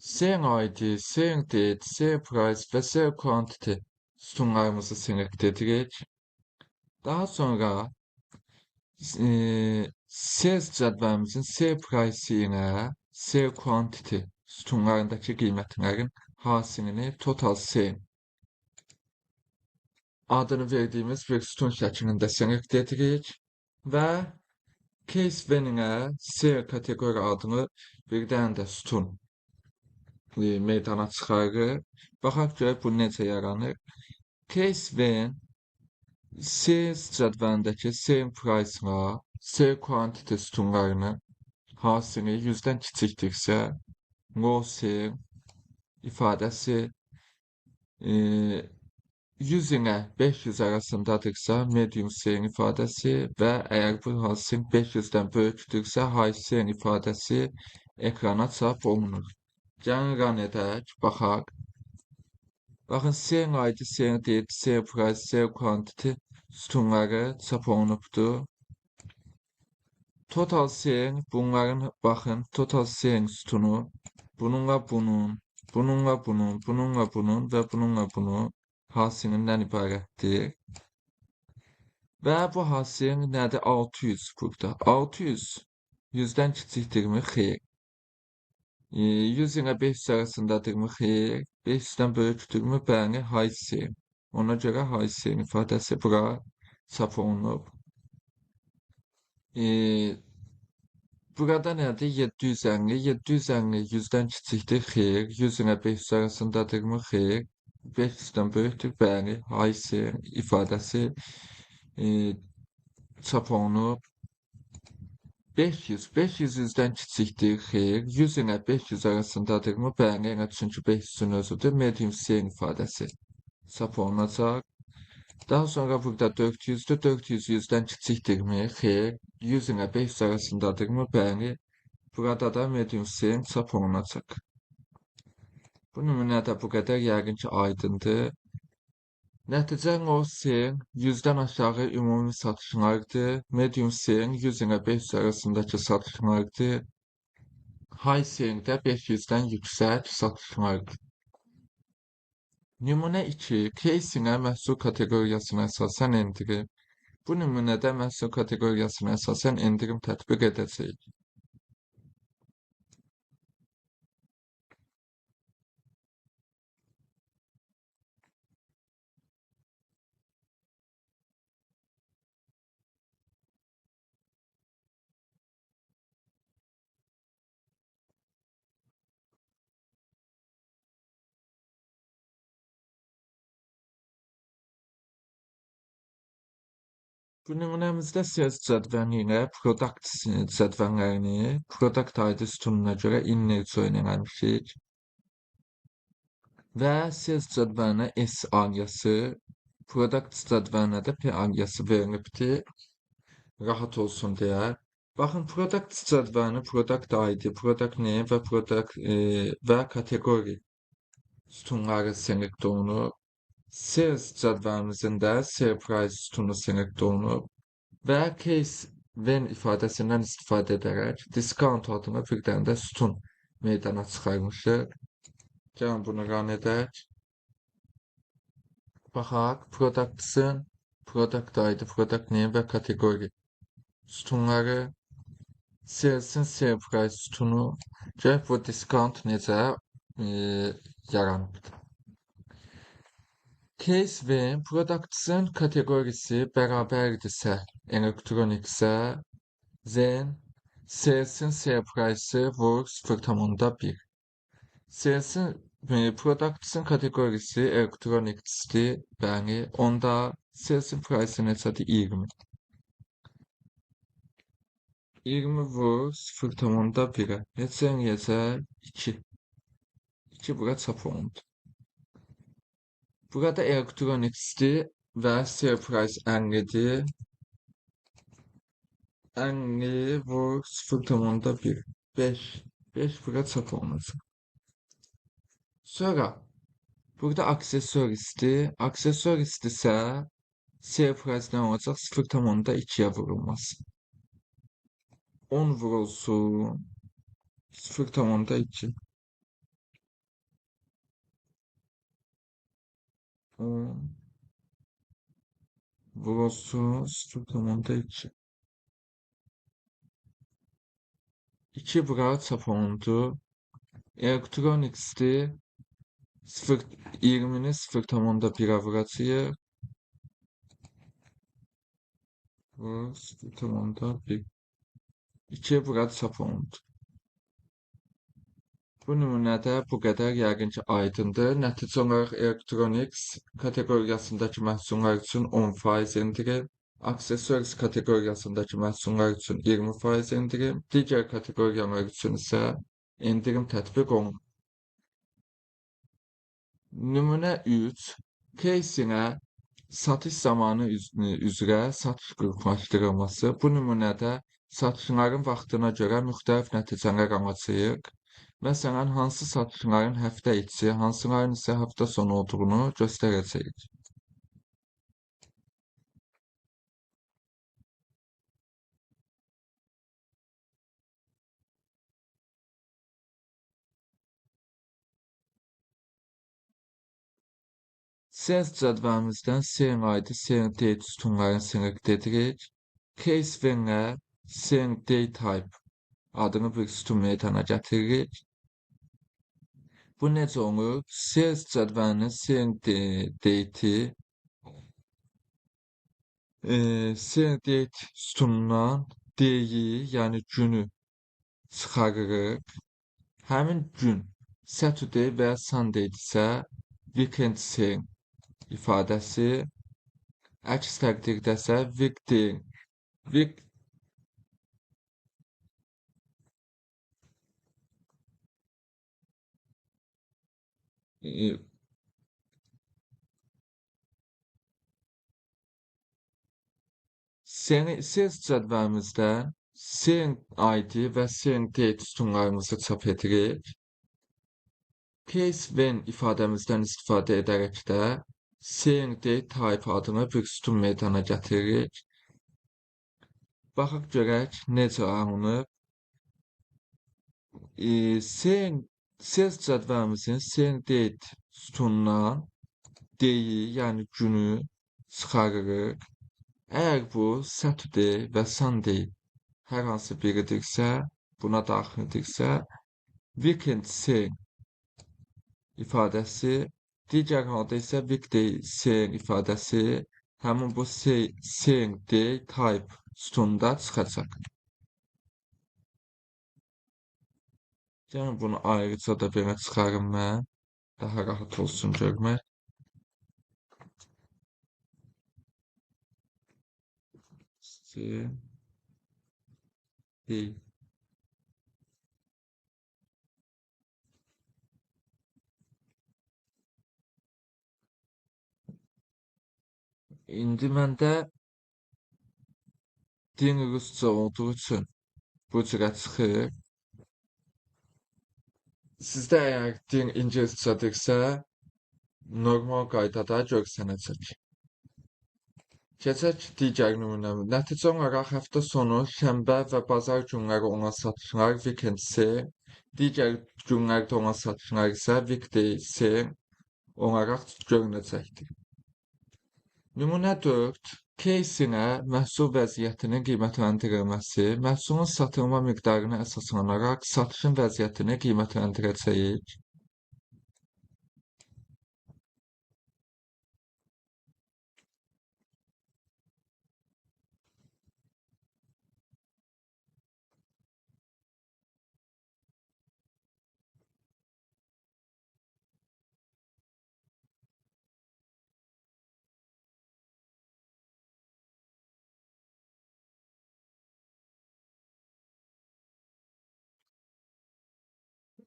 sale ID, sale date, sale price və sale quantity sütunlarımızı select edirik. Daha sonra sales cədvəlimizin sale price ilə sale quantity sütunlarındakı qiymətlərin hasilini total sale adını verdiyimiz bir sütun şəklində select edirik və case when-ə sale kateqori adını bir dənə də sütun meydana çıxarır. Baxaq görək bu necə yaranır. Case when sales cədvəlindəki sale price-la sale quantity sütunlarının hasili 100-dən kiçikdirsə, low sale ifadəsi 100 ilə 500 arasındadırsa medium selling ifadəsi və əgər bu hasil 500-dən böyükdürsə high selling ifadəsi ekrana çap olunur. Gəlin run edək, baxaq. Baxın, selling ID, selling date, sell price, sell quantity sütunları çap olunubdur. Total selling, bunların, baxın, total selling sütunu bununla bunun, bununla bunun, bununla bunun və bununla bunun hasilindən ibarətdir. Və bu hasil nədir? 600 burada. 600 100-dən kiçikdirmi? Xeyr. 100 ilə 500 arasındadırmı? Xeyr. 500-dən böyükdürmü? Bəli, high selling. Ona görə high selling ifadəsi bura çap olunub. Burada nədir? 750. 750 100-dən kiçikdir? Xeyr. 100 ilə 500 arasındadırmı? Xeyr. 500-dən böyükdür? Bəli, high selling ifadəsi çap olunub. 500. 500 100-dən kiçikdir? Xeyr. 100 ilə 500 arasındadırmı? Bəli, elə çünki 500-ün özüdür. Medium selling ifadəsi çap olunacaq. Daha sonra burada 400-dür. 400 100-dən kiçikdirmi? Xeyr. 100 ilə 500 arasındadırmı? Bəli. Burada da medium selling çap olunacaq. Bu nümunə də bu qədər yəqin ki aydındır. Nəticə low selling 100-dən aşağı ümumi satışlardır. Medium selling 100 ilə 500 arasındakı satışlardır. High selling də 500-dən yüksək satışlardır. Nümunə 2. Case ilə məhsul kateqoriyasına əsasən endirim. Bu nümunədə məhsul kateqoriyasına əsasən endirim tətbiq edəcəyik. Bu nümunəmizdə sales cədvəli ilə product cədvəllərini product ID sütununa görə inner join eləmişik. Və sales cədvəlinə S aliası, product cədvəlinə də P aliası verilibdir. Rahat olsun deyə. Baxın, product cədvəlini product ID, product name və product və kateqori sütunları select olunub. Sales cədvəlimizin də sale price sütunu select olunub və case when ifadəsindən istifadə edərək discount adına bir dənə də sütun meydana çıxarmışıq. Gəlin bunu run edək. Baxaq, products-ın product ID, product name və kateqori sütunları, sales-in sale price sütunu, gələk bu discount necə yaranıbdır. Case when products-ın kateqorisi bərabərdirsə, elektroniksə, then sales-in sale price-ı vur 0,1. Sales-in products-ın kateqorisi elektroniksdir, bəli, onda sales-in price-ı neçədir? 20. 20 vur 0,1-ə. Neçə eləyəcək? 2. 2 bura çap olundu. Burada elektroniksdir və sale price 50-dir. 50 vur 0,1. 5. 5 bura çap olunacaq. Sonra burada aksesuarisdir. Aksesuarisdirsə sale price nə olacaq? 0,2-yə vurulması. 10 vurulsun 0,2. 10 vurulsun 0,2. 2 bura çap olundu. Elektroniksdir. 20-ni 0,1-ə vuracağıq. Vur 0,1. 2 bura çap olundu. Bu nümunədə bu qədər yəqin ki aydındır. Nəticə olaraq elektroniks kateqoriyasındakı məhsullar üçün 10% endirim, aksesuaris kateqoriyasındakı məhsullar üçün 20% endirim, digər kateqoriyalar üçün isə endirim tətbiq olunur. Nümunə 3. Case-ilə satış zamanı üzrə satış qruplaşdırılması. Bu nümunədə satışların vaxtına görə müxtəlif nəticələr alacağıq. Məsələn, hansı satışların həftə içi, hansıların isə həftə sonu olduğunu göstərəcəyik. Sales cədvəlimizdən Selling ID, Selling Date sütunlarını select edirik. Case when-ə Selling Date Type adını bir sütun meydana gətiririk. Bu necə olur? Sales cədvəlinin Selling Date-i Selling Date sütunundan D-yi, yəni günü çıxarırıq. Həmin gün Saturday və ya Sunday isə Weekend Selling ifadəsi, əks təqdirdə isə weekday, week Sales cədvəlimizdə Selling ID və Selling Date sütunlarımızı çap edirik. Case when ifadəmizdən istifadə edərək də Selling Date Type adını bir sütun meydana gətiririk. Baxaq görək necə alınıb. Sales cədvəlimizin Selling Date sütunundan D-yi, yəni günü çıxarırıq. Əgər bu Saturday və Sunday hər hansı biridirsə, buna daxildirsə, Weekend Selling ifadəsi, digər halda isə Weekday Selling ifadəsi həmin bu Selling Day Type sütununda çıxacaq. Yəni bunu ayrıca da belə çıxarım mən, daha rahat olsun görmək. C, D. İndi məndə din rusca olduğu üçün bu cürə çıxır. Sizdə əgər din ingiliscədirsə, normal qaydada görsənəcək. Keçək digər nümunəmə. Nəticə olaraq həftə sonu şənbə və bazar günləri olan satışlar weekend sale, digər günlərdə olan satışlar isə weekday sale olaraq görünəcəkdir. Nümunə 4. Case-ilə məhsul vəziyyətinin qiymətləndirilməsi, məhsulun satılma miqdarına əsaslanaraq satışın vəziyyətini qiymətləndirəcəyik.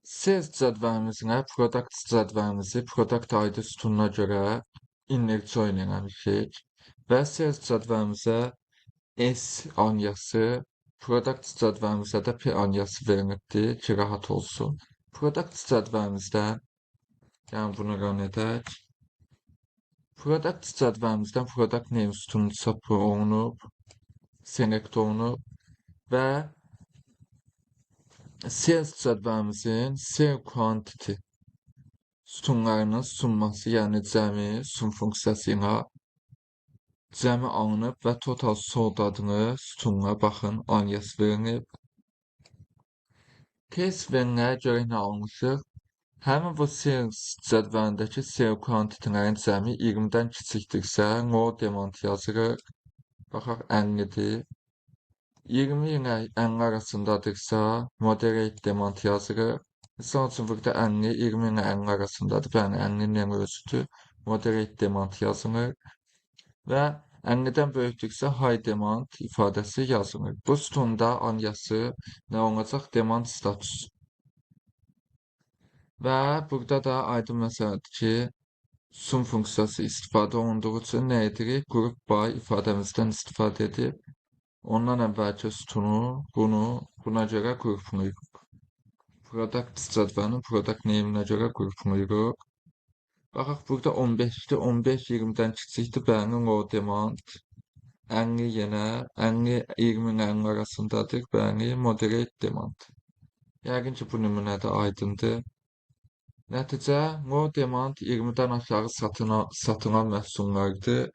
Sales cədvəlimizlə product cədvəlimizi product ID sütununa görə inner join eləmişik və sales cədvəlimizə S aliası, product cədvəlimizə də P aliası verilibdir ki, rahat olsun. Product cədvəlimizdən, yəni bunu run edək. Product cədvəlimizdən product name sütunu çap olunub, select olunub və sales cədvəlimizin sale quantity sütunlarının sunması, yəni cəmi, sum funksiyası ilə cəmi alınıb və total sold adlı sütununa baxın, alias verilib. Case when-lərə görə nə almışıq? Həmin bu sales cədvəlindəki sale quantity-lərin cəmi 20-dən kiçikdirsə, low demand yazırıq. Baxaq, 50-dir. 20 ilə 50 arasındadırsa, moderate demand yazırıq. Misal üçün, burada 50, 20 ilə 50 arasındadır. Bəli, 50-nin ölçüdür. Moderate demand yazılır. Və 50-dən böyükdürsə, high demand ifadəsi yazılır. Bu sütunda aliası nə olacaq? Demand status. Və burada da aydın məsələdir ki, Sum funksiyası istifadə olunduğu üçün nə edirik? Group by ifadəmizdən istifadə edib, ondan əvvəlki sütunu, bunu, buna görə qruplayırıq. Product cədvəlinin product name-inə görə qruplayırıq. Baxaq, burada 15-dir, 15 20-dən kiçikdir, bəli, low demand. 50 yenə, 50 20-nin 50 arasındadır, bəli, moderate demand. Yəqin ki, bu nümunədə aydındır. Nəticə, low demand 20-dən aşağı satılan məhsullardır.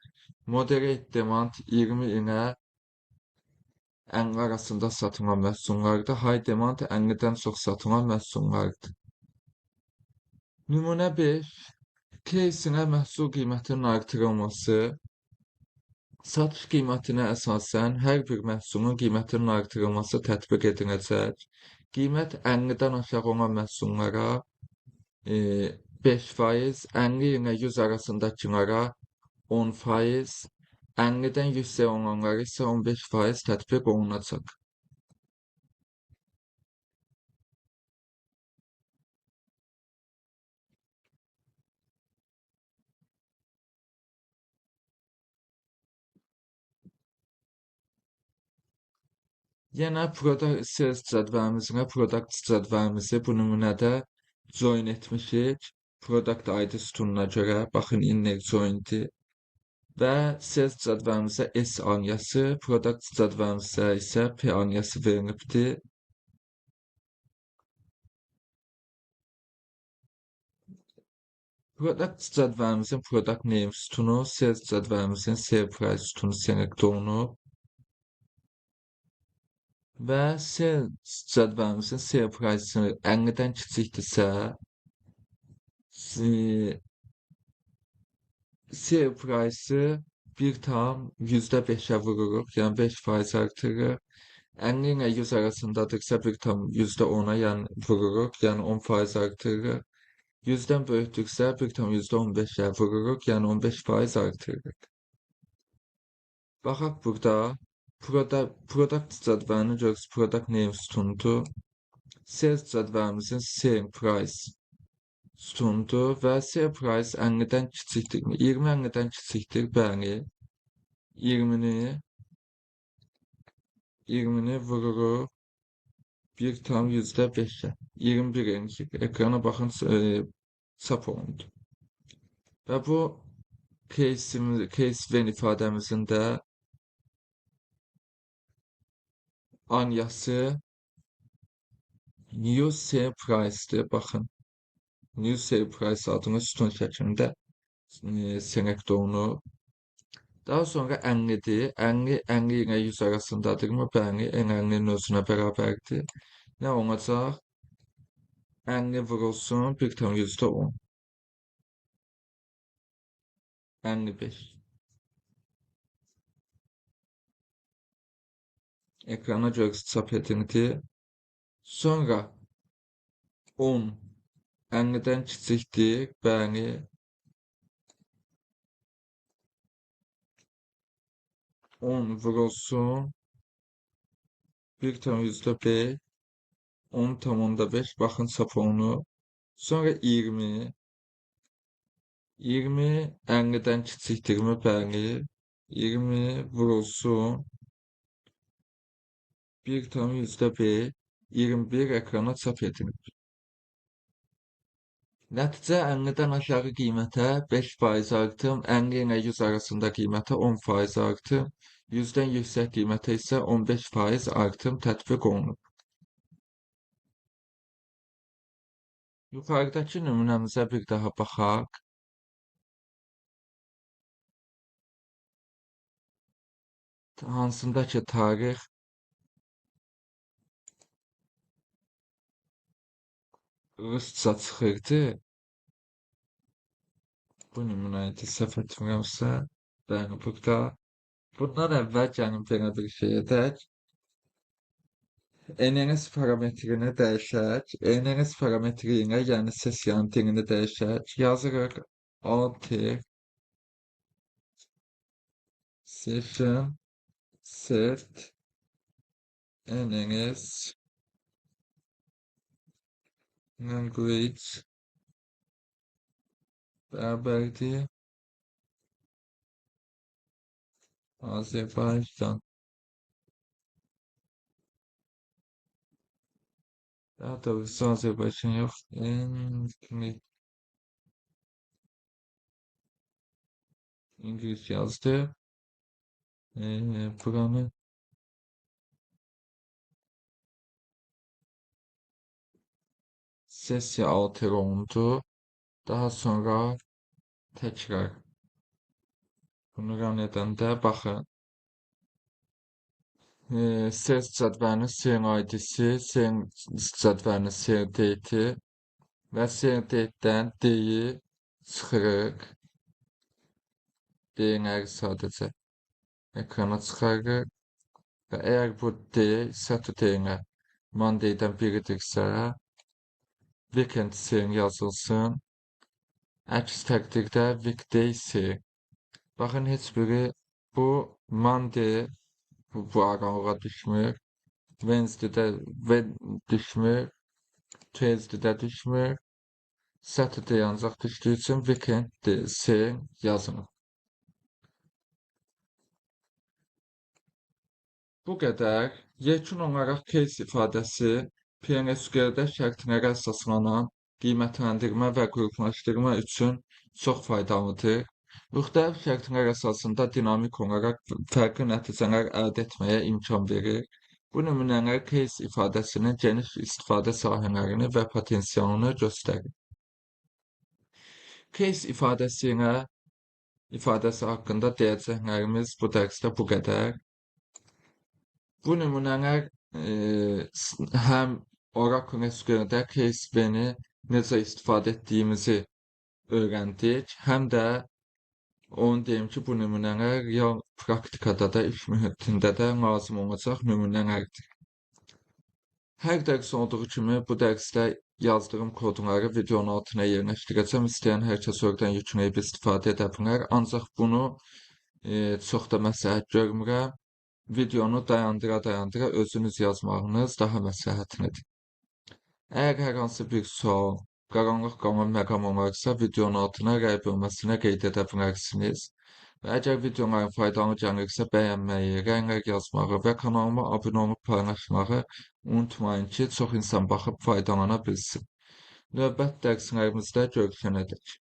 Moderate demand 20 ilə 50 arasında satılan məhsullardır. High demand 50-dən çox satılan məhsullardır. Nümunə 5. Case-inə məhsul qiymətinin artırılması. Satış qiymətinə əsasən hər bir məhsulun qiymətinin artırılması tətbiq ediləcək. Qiymət 50-dən aşağı olan məhsullara 5%, 50 ilə 100 arasındakılara 10%, 50-dən yüksək olanlara isə 15% tətbiq olunacaq. Yenə product sales cədvəlimizə, product cədvəlimizi bu nümunədə join etmişik. Product ID sütununa görə, baxın, inner join'dir. Və sales cədvəlimizə S aliası, product cədvəlimizə isə P aliası verilibdir. Product cədvəlimizin product name sütunu, sales cədvəlimizin sale price sütunu select olunub. Və sales cədvəlimizin sale price-ı 50-dən kiçikdirsə, sale price-ı 1,5-ə vururuq, yəni 5% artırırıq. 50 ilə 100 arasındadırsa 1,10-a yəni vururuq, yəni 10% artırırıq. 100-dən böyükdürsə 1,15-ə vururuq, yəni 15% artırırıq. Baxaq burada. Product cədvəlinin görürsünüz, product name sütunudur. Sales cədvəlimizin sale price sütunudur və sale price 50-dən kiçikdir. 20 50-dən kiçikdir, bəli. 20-ni vururuq 1,5-ə. 21 eləyir. Ekrana baxın, çap olundu. Və bu case when ifadəmizin də aliası new sale price-dir. Baxın, new sale price adını sütun şəklində select olunur. Daha sonra 50-dir. 50, 50 ilə 100 arasındadırmı? Bəli, 50-nin özünə bərabərdir. Nə olacaq? 50 vurulsun 1,10. 55. Ekrana görə çap edildi. Sonra 10 50-dən kiçikdir. Bəli. 10 vurulsun 1,5, 10,5, baxın çap olunur. Sonra 20, 20 50-dən kiçikdirmi? Bəli. 20 vurulsun 1,5, 21 ekrana çap edilib. Nəticə 50-dən aşağı qiymətə 5% artım, 50 ilə 100 arasında qiymətə 10% artım, 100-dən yüksək qiymətə isə 15% artım tətbiq olunub. Yuxarıdakı nümunəmizə bir daha baxaq. Hansında ki tarix rusca çıxırdı. Bu nümunə idi, səhv etmirəmsə. Bəli, burada. Bundan əvvəl gəlin belə bir şey edək. NRS parametrini dəyişək. NRS parametri ilə, yəni sessiyanın dilini dəyişək. Yazırıq alter session set NRS language bərabərdir Azərbaycan. Daha doğrusu Azərbaycan yox, İngiliz yazdı. Buranı sessiya alter olundu. Daha sonra təkrar bunu run edəndə baxın. Sales cədvəlinin sale ID-si, sales cədvəlinin sale date-i və sale date-dən D-yi çıxırıq. D-ləri sadəcə ekrana çıxarırıq. Və əgər bu D set D-lə Monday-dən biridirsə, weekend sale yazılsın. Əks təqdirdə weekday sale. Baxın, heç biri bu Monday bu aralığa düşmür. Wednesday-də düşmür. Tuesday-də düşmür. Saturday ancaq düşdüyü üçün weekend sale yazılır. Bu qədər. Yekun olaraq case ifadəsi PL/SQL-də şərtlərə əsaslanan qiymətləndirmə və qruplaşdırma üçün çox faydalıdır. Müxtəlif şərtlər əsasında dinamik olaraq fərqli nəticələr əldə etməyə imkan verir. Bu nümunələr case ifadəsinin geniş istifadə sahələrini və potensialını göstərir. Case ifadəsi haqqında deyəcəklərimiz bu dərsdə bu qədər. Bu nümunələr həm Oracle SQL-də case when-i necə istifadə etdiyimizi öyrəndik, həm də onu deyim ki, bu nümunələr real praktikada da, iş mühitində də lazım olacaq nümunələrdir. Hər dərs olduğu kimi bu dərsdə yazdığım kodları videonun altına yerləşdirəcəm. İstəyən hər kəs oradan yükləyib istifadə edə bilər. Ancaq bunu çox da məsləhət görmürəm. Videonu dayandıra-dayandıra özünüz yazmağınız daha məsləhətlidir. Əgər hər hansı bir sual, qaranlıq qalan məqam olarsa, videonun altına rəy bölməsinə qeyd edə bilərsiniz. Və əgər videoların faydalı gəlirsə, bəyənməyi, rəylər yazmağı və kanalıma abunə olub paylaşmağı unutmayın ki, çox insan baxıb faydalana bilsin. Növbəti dərslərimizdə görüşənədək.